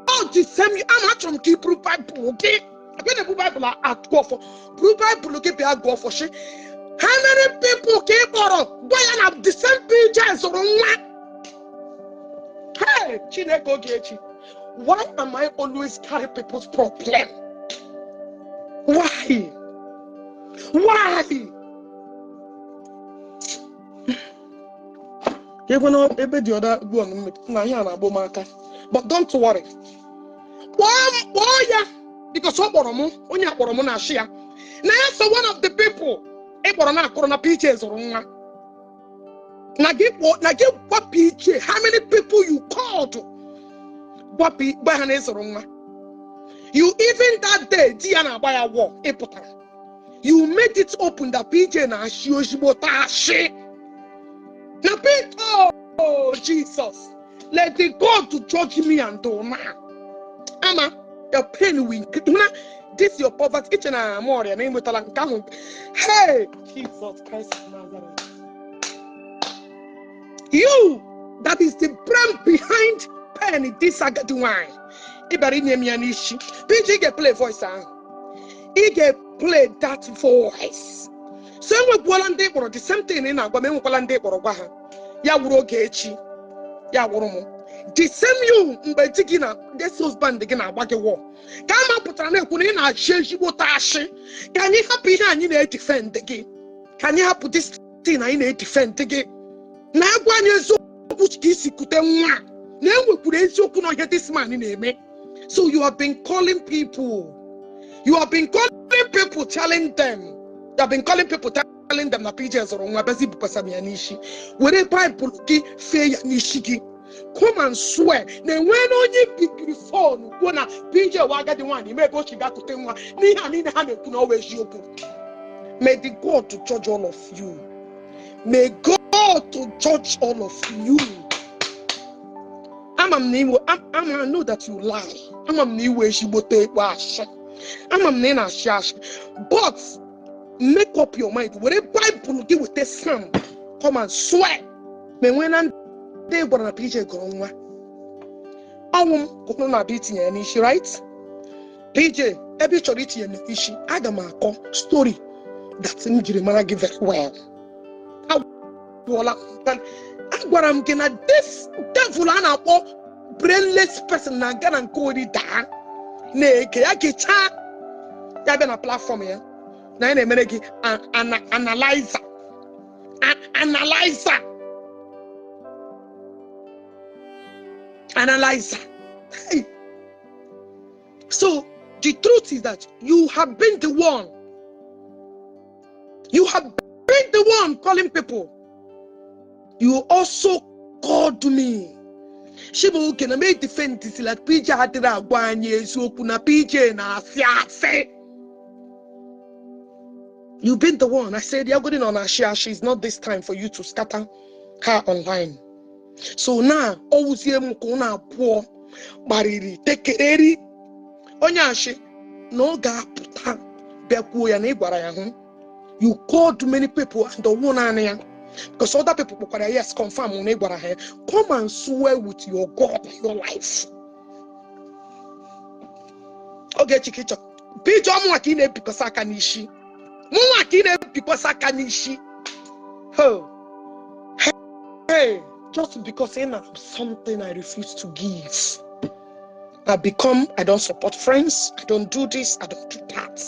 All the same you, ama achọrọ m ka ị buru Baịbụl gị. Abịa na-ebu Baịbụl agụ ọfọ. Buru Baịbụl gị bịa gụọ ọfọ shi. How many people ka ị kpọrọ gwa ya na the same PJ zụrụ nwa? Hey, Chineke Ogechi, why am I always carry people's problem? Why? Why? Ebe na ebe dị ọda ugbu a na ihe a na-agbụ m aka. But don't worry. Kpọọ m kpọọ ya because ọ kpọrọ m onye a kpọrọ m na-achị ya. Na ya so one of the people ị kpọrọ na-akụrụ na PJ zụrụ nwa. Na gị kpọọ na gị gwa PJ how many people you called gwa gwa ha na ị zụrụ nwa. You even that day di ya na-agba ya wọ ị pụtara. You made it open that PJ na-achị ozigbo taa ashị. Na PJ, oh Jesus, let the God to judge me and do now. Ama, your pain will increase. Una, this your poverty. Iche na ama ọrịa na enwetala nke ahụ. Hey, Jesus Christ of Nazareth. You, that is the brain behind pain this agadi nwanyị. Ị bịara inye m ya n'isi. PJ, ị ga-play voice ahụ. Ị ga-play that voice. So enwekwala ndị kpọrọ the same thing ị na-agwa m, enwekwala ndị kpọrọ gwa ha. Ya wụrụ Ogechi. Ya wụrụ m. The same you mgbe di gị na this husband gị na-agba gị wọ. Ka ama pụtara na-ekwu na ị na-achị ezigbo ashị. Ka anyị hapụ ihe anyị na-edefend gị. Ka anyị hapụ this thing anyị na-edefend gị. Na agwa anyị eziokwu ka isi kute nwa. Na enwekwuru eziokwu na ihe this man na-eme. So you have been calling people. You have been calling people, telling them. You have been calling people, telling them na PJ zụrụ nwa bezi bukwasa m ya n'isi. Were Baịbụl gị fee ya n'isi gị. Come and swear na enwee na onye bigiri phone kwuo na PJ wa agadi nwaanyị ime ebe o si ga-akute nwa n'ihe a niile ha na-ekwu na ọ wụ eziokwu. May the God to judge all of you. May God to judge all of you. Ama m na iwe ama I know that you lie. Ama m na iwe ezigbote ekpo ashị. Ama m na ị na-ashị ashị. But make up your mind. Were Bible gị weta Psalm. Come and swear. Ma enwee na ndị gwara na PJ gụrụ nwa. Ọnwụ m ka ụnụ na-abịa itinye ya n'isi, right? PJ, ebe ị chọrọ itinye n'isi, aga m akọ story that m jiri mara gị very well. Agwụọla agwara m gị na this devil a na-akpọ brainless person na-aga na nke ori daa na-ege ya gechaa ya bịa na platform ya na ya na-emere gị analyzer analyzer analyzer. Hey. So the truth is that you have been the one. You have been the one calling people. You also called me. Shibuke na me defend this like PJ adịrị agwa anyị eziokwu na PJ na-asị asị. You've been the one. I said, you're going on Ashia. It's not this time for you to scatter her online. So now, owuzie m ka unu abụọ gbarịrị tekereri onye ashị na ọ ga-apụta bịakwuo ya na ị gwara ya hụ. You called many people and ọwụ naanị ya. Because other people kpọkwara ya, yes, confirm na ị gwara ha ya. Come and swear with your God your life. Ogechi ka ị chọrọ. PJ ọmụnwa ka ị na-ebikwasị aka n'isi. Mụnwa ka ị na-ebikwasị aka n'isi. Ho. Hey, just because I have something I refuse to give. I become, I don't support friends, I don't do this, I don't do that.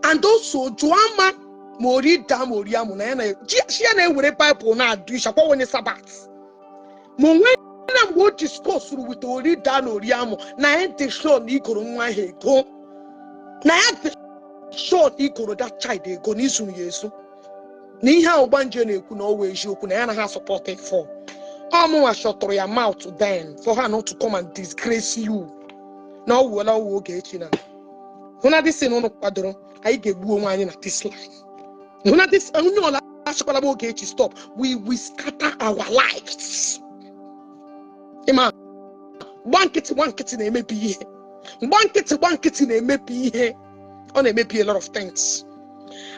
And also, Joama Mori da Mori amu na ya na shi ya na-ewere Bible na-adụ isi akwa onye Sabbath. Ma onwe na mgbe o discuss with Ori da na Ori amu na ya dị sure na igoro nwa ahụ ego. Na ya dị sure na igoro that child ego na izuru ya ezu. Na ihe a ọgbanje na-ekwu na ọ wụ eziokwu na ya anaghị support it for. Ọmụnwa shọtụrụ ya mouth then for her not to come and disgrace you. Na ọ wụọla ọwụ Ogechi na. Hụ na this thing unu kwadoro, Anyị ga-egbu onwe anyị na this life. Hụ na this onye ọla achịkwala m Ogechi stop. We will scatter our lives. Ịma gba nkịtị, gba nkịtị na-emebi ihe. Gba nkịtị, gba nkịtị na-emebi ihe. Ọ na-emebi a lot of things.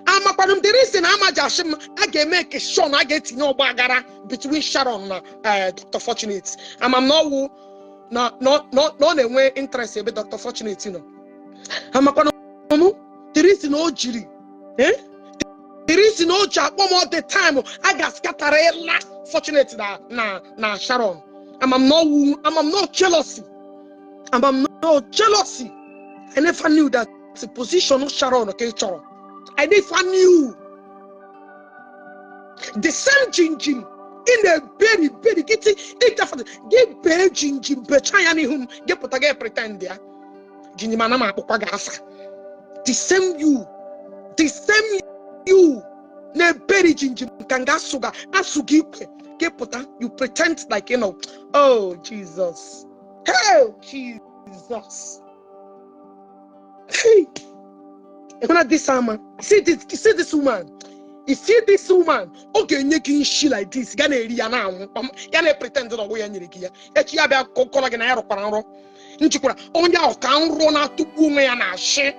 Amakwanụ m the reason ama ji asị m a ga-eme nke Sean, a ga-etinye ọgba aghara between Sharon na Dr. Fortunate. Ama m na ọwụ na ọ na-enwe interest ebe Dr. Fortunate nọ. Amakwanụ m the reason o jiri the reason o ji akpọ m all the time, a ga-scatterela Fortunate na Sharon. Ama m na ọwụ, ama m na jealousy, ama m na jealousy. I never knew that the position of Sharon ka ị chọrọ. I never knew. The same jinjin ị na-eberi beri gị ịgafere gị bee jinjin bechaa ya n'ihu m, gị pụta gị pretend ya jinjin, mana m akpụkwa gị afa. The same you, the same you na-eberi jinjin ka nga asụga asụ gị ikwe, gị pụta you pretend like you know. Oh Jesus, hey Jesus, hey. Ịhụna this ama, see this, see this woman. You see this woman, ọ ga-enye gị nshi like this, ga na-eri ya na-anwụ, ya na-pretend na ọgwụ ya nyere gị ya. Echi ya bịa kọrọ gị na ya rụkwara nrọ nchikwara onye ahụ ka nrọ na-atụgbu onwe ya na ashị.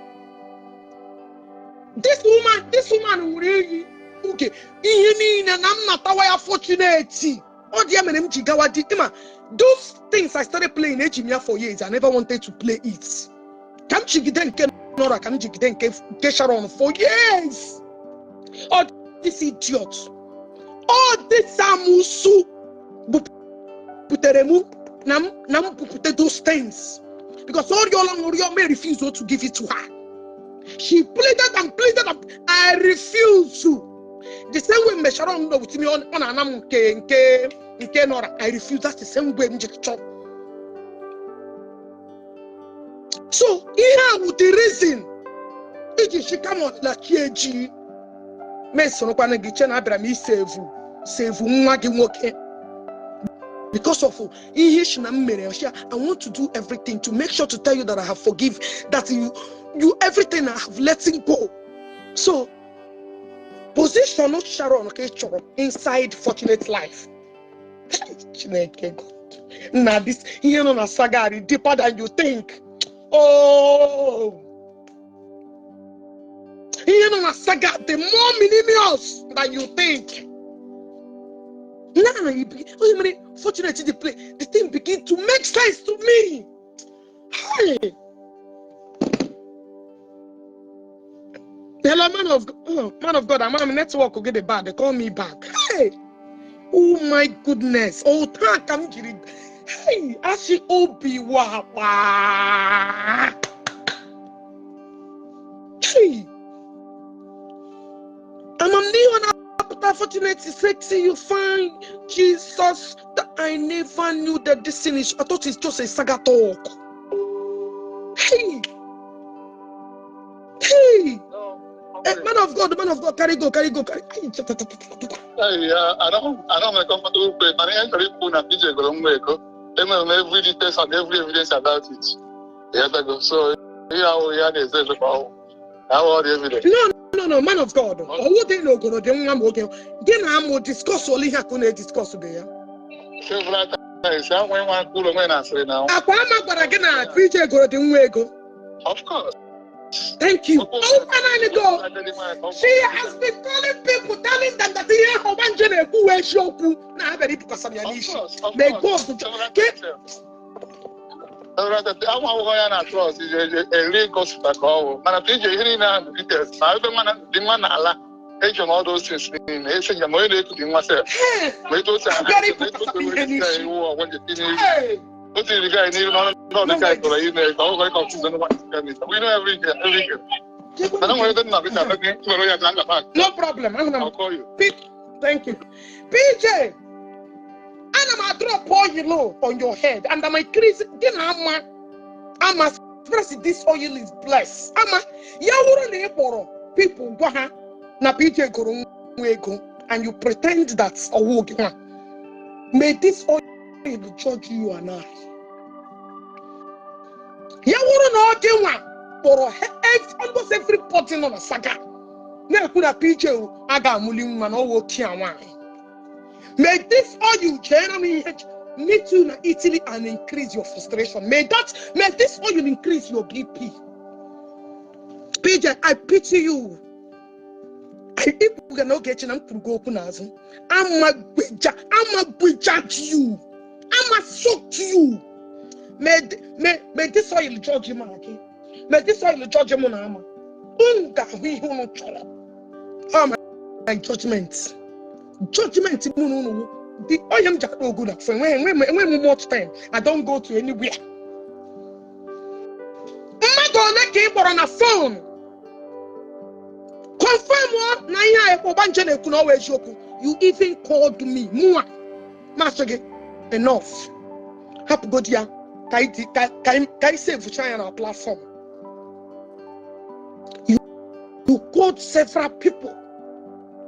This woman, this woman nwere iyi oge ihe niile na m natawa ya Fortunate. Ọ dị ya mere m ji gawa di ịma those things I started playing. Eji m ya for years. I never wanted to play it. Ka m jigide nke Nora, ka m jigide nke Sharon for years. All this idiot, all this amusu buputere mụ na m bupute those things because ọ rịọla m rịọ m refuse to give it to her. She pleaded and pleaded and I refuse to. The same way mgbe Sharon nọ with me, ọ na-ana m nke Nora, I refuse. That's the same way m jiri chọọ. So ihe a wụ the reason iji chikama ọdịlachi eji mesorokwana gị che na abịara m isevu nwa gị nwoke because of ihe shi na m mere ya. I want to do everything to make sure to tell you that I have forgive that you everything I have let him go. So position Sharon ka ị chọrọ inside Fortunate life. Chineke God na this ihe nọ na sagari deeper than you think. Oh, ihe nọ na saga the more millennials than you think. Now you be, oh, you mean, Fortunate the play the thing begin to make sense to me. Hey. Hello, man of oh, man of God. I'm on network will get the bad. They call me back. Hey, oh my goodness. Oh, thank I'm getting. Hey, Ashi Obi wa. Hey, I'm a new one. Fortunate, sexy, you find Jesus. That I never knew that this thing is. I thought it's just a saga talk. Hey, hey. Hey, man of God, carry go, carry go, carry. Hey, I don't like comfortable place. Man, I actually put a PJ go long every details and every evidence about it. Yeah, go. So here we are. There's how all the evidence. No, man of God. Oh, they no go. They won't okay. Then I'm will discuss only here. Couldn't discuss today. Several times. I went one cool when I say now. Akwa ma gwara gị na PJ goro dị nwa ego. Of course. Thank you. Oh, go. She has been calling people, telling them that the May God get. I'm going to trust a real gospel. Man, PJ, here in details. I don't want to demand all those things. We know everything. No problem. I'll call you. Thank you. PJ, I'm gonna drop oil on your head, and I'm increasing. I'm expressing this oil is blessed. I'm a people go na PJ go and you pretend that's a walk. May this oil judge you and I. Almost everybody nọ na saga na-ekwu na PJ a ga-amụli nwa na ọwa oke a nwaanyị. May this oil jere m ihe meet you na Italy and increase your frustration. May this oil increase your BP. PJ, I pity you. Ikwuga na Ogechi na m kwuru gị okwu n'azụ. Ama gbeja, ama gbeja you. Ama soak you. May this oil judge mụ na gị. May this oil judge mụ na ama. Unu ga-ahụ ihe unu chọrọ. Oh my judgment. Judgment mụ na unu wụ. The oil m ji akpọ ogu na so enweghị m much time. I don't go to anywhere. Mmadụ ole ka ị kpọrọ na phone? Confirm ọ na ihe a ọgbanje na-ekwu na ọ wụ eziokwu. You even called me. Mụnwa. Masị gị enough. Hapụgodi ya ka anyị dị- ka anyị save ya na platform. You called several people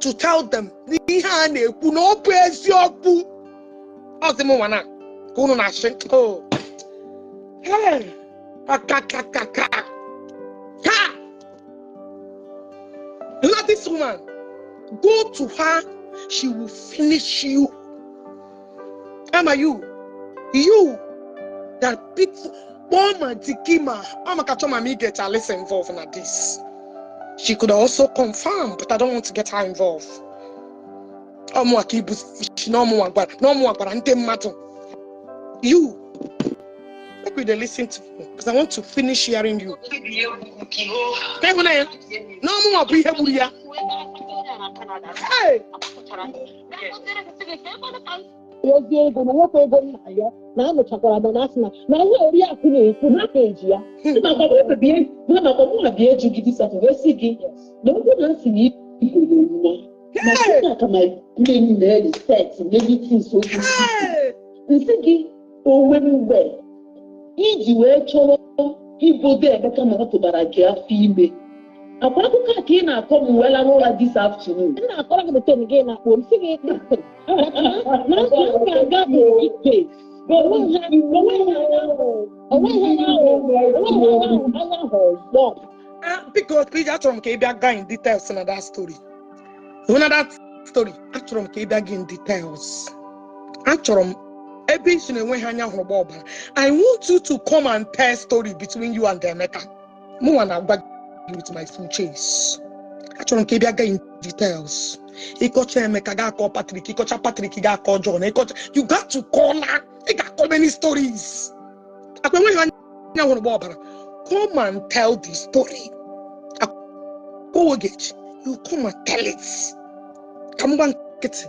to tell them na ihe a na-ekwu na ọ bụ eziokwu. Ọzi m nwa na ka unu na-achị. Oh. Hey. Akakakaka. Ha! Let this woman go to her. She will finish you. Ama you, you that pick Mama Dikima. Ama Kachoma me get Alice involved in this. She could also confirm, but I don't want to get her involved. Ọmụ aka ibu si n'ọmụ agwara n'ọmụ agwara ndị mmadụ. You, make we dey listen to you because I want to finish hearing you. Ka ịhụnanya na ọmụnwa bụ ihe gburu ya. Hey! Ozi ego na nwekwa ego nna ya na anụchakwara m na asị na ihe oriakụ na-ekwu na peji ya. Maka mụ bịa eju gị disatọ wee sị gị na okwu na nsị na igoro nwa na Hey! site ka my brain na-reset many things okwu. Hey! Nsị gị onwe mgbe iji wee chọrọ ibodo Emeka na ọ tụbara gị afọ ime akwa akụkọ a ka ị na-akọ m wee lara ụra this afternoon. M na-akọrọ gị the gị na-akpọ m sị gị na m ga-aga a case. Onweghị anya hụrụ gbọm. Ah, biko PJ, achọrọ m ka ị bịa gaa in details na that story. Hụ na that story, achọrọ m ka ị bịa gị in details. Achọrọ m ebe isi na-enweghị anya hụrụ gba ọbara. I want you to come and tell story between you and Emeka. Mụnwa na-agwa gị with my full chest. Achọrọ m ka ị bịa gaa in details. Ịkọcha Emeka ga-akọ Patrick, ịkọcha Patrick ga-akọ John, ịkọcha you got to call her. Ị ga-akọ many stories. Akwa enweghị anya hụrụ gba ọbara. Come and tell the story. Ogechi, you come and tell it. Ka m gba nkịtị,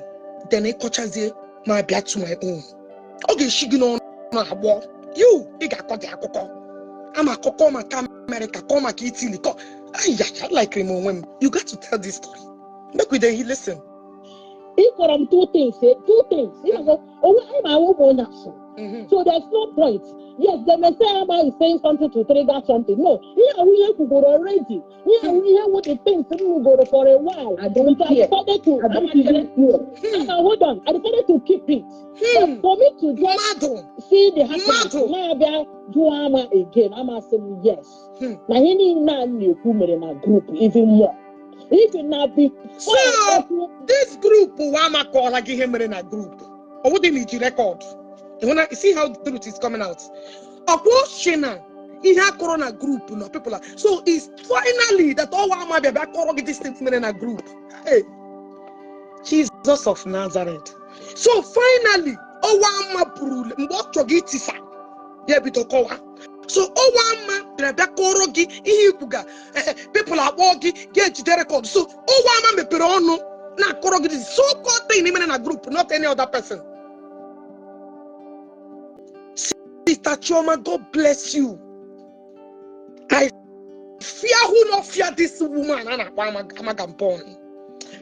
then ịkọchazie ma bịa to my own. Ọ ga-eshi gị n'ọnụ agbọ. You, ị ga-akọ dị akụkọ. Ama akụkọ maka America, kọọ maka Italy, kọ. Aya, like m onwe m. You got to tell this story. Make we dey listen. Ị kọrọ m two things, eh, two things. Ị na-akọ onwe anyị ma awụ ụmụ onye asụ. So there's no point. Yes, they may say Ama is saying something to trigger something. No, ihe awụ ihe kwugoro already. Ihe awụ ihe wụ the things m nugoro for a while. I don't But I care. decided to I don't even care. Ama, hold on. I decided to keep it. But for me to just Mmadụ. see the happiness, Mmadụ. ma abịa jụọ Ama again, Ama sị m yes. Na ihe niile a m na-ekwu mere na group even more. Even na before So, this group ụwa amakọọla gị ihe mere na group. Ọ wụdị na iji record. You wanna see how the truth is coming out. Ọkwa ochie na ihe akọrọ na group na people are so it's finally that ọwa ama bịa bịa kọrọ gị this thing mere na group. Hey, Jesus of Nazareth. So finally, ọwa ama pụrụ mgbe ọ chọrọ itisa ya ebido kọwa. So ọwa ama bịara bịa kọrọ gị ihe ikwuga people akpọ gị ga-ejide record. So ọwa ama mepere ọnụ na-akọrọ gị this so called thing mere na group, not any other person. Sister Chioma, God bless you. I fear who not fear this woman. And Amagampon.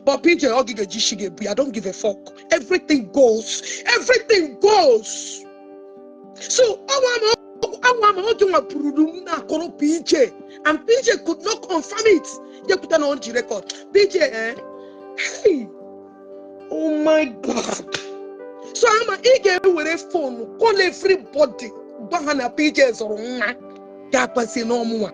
But PJ Ogige Jishige, I don't give a fuck. Everything goes. Everything goes. So I want PJ, and PJ could not confirm it. They put on the record. PJ, eh? Hey, oh my God. So I'm a were phone call everybody. Gwa ha na PJ zụrụ nwa ga-akpazi n'ọmụnwa.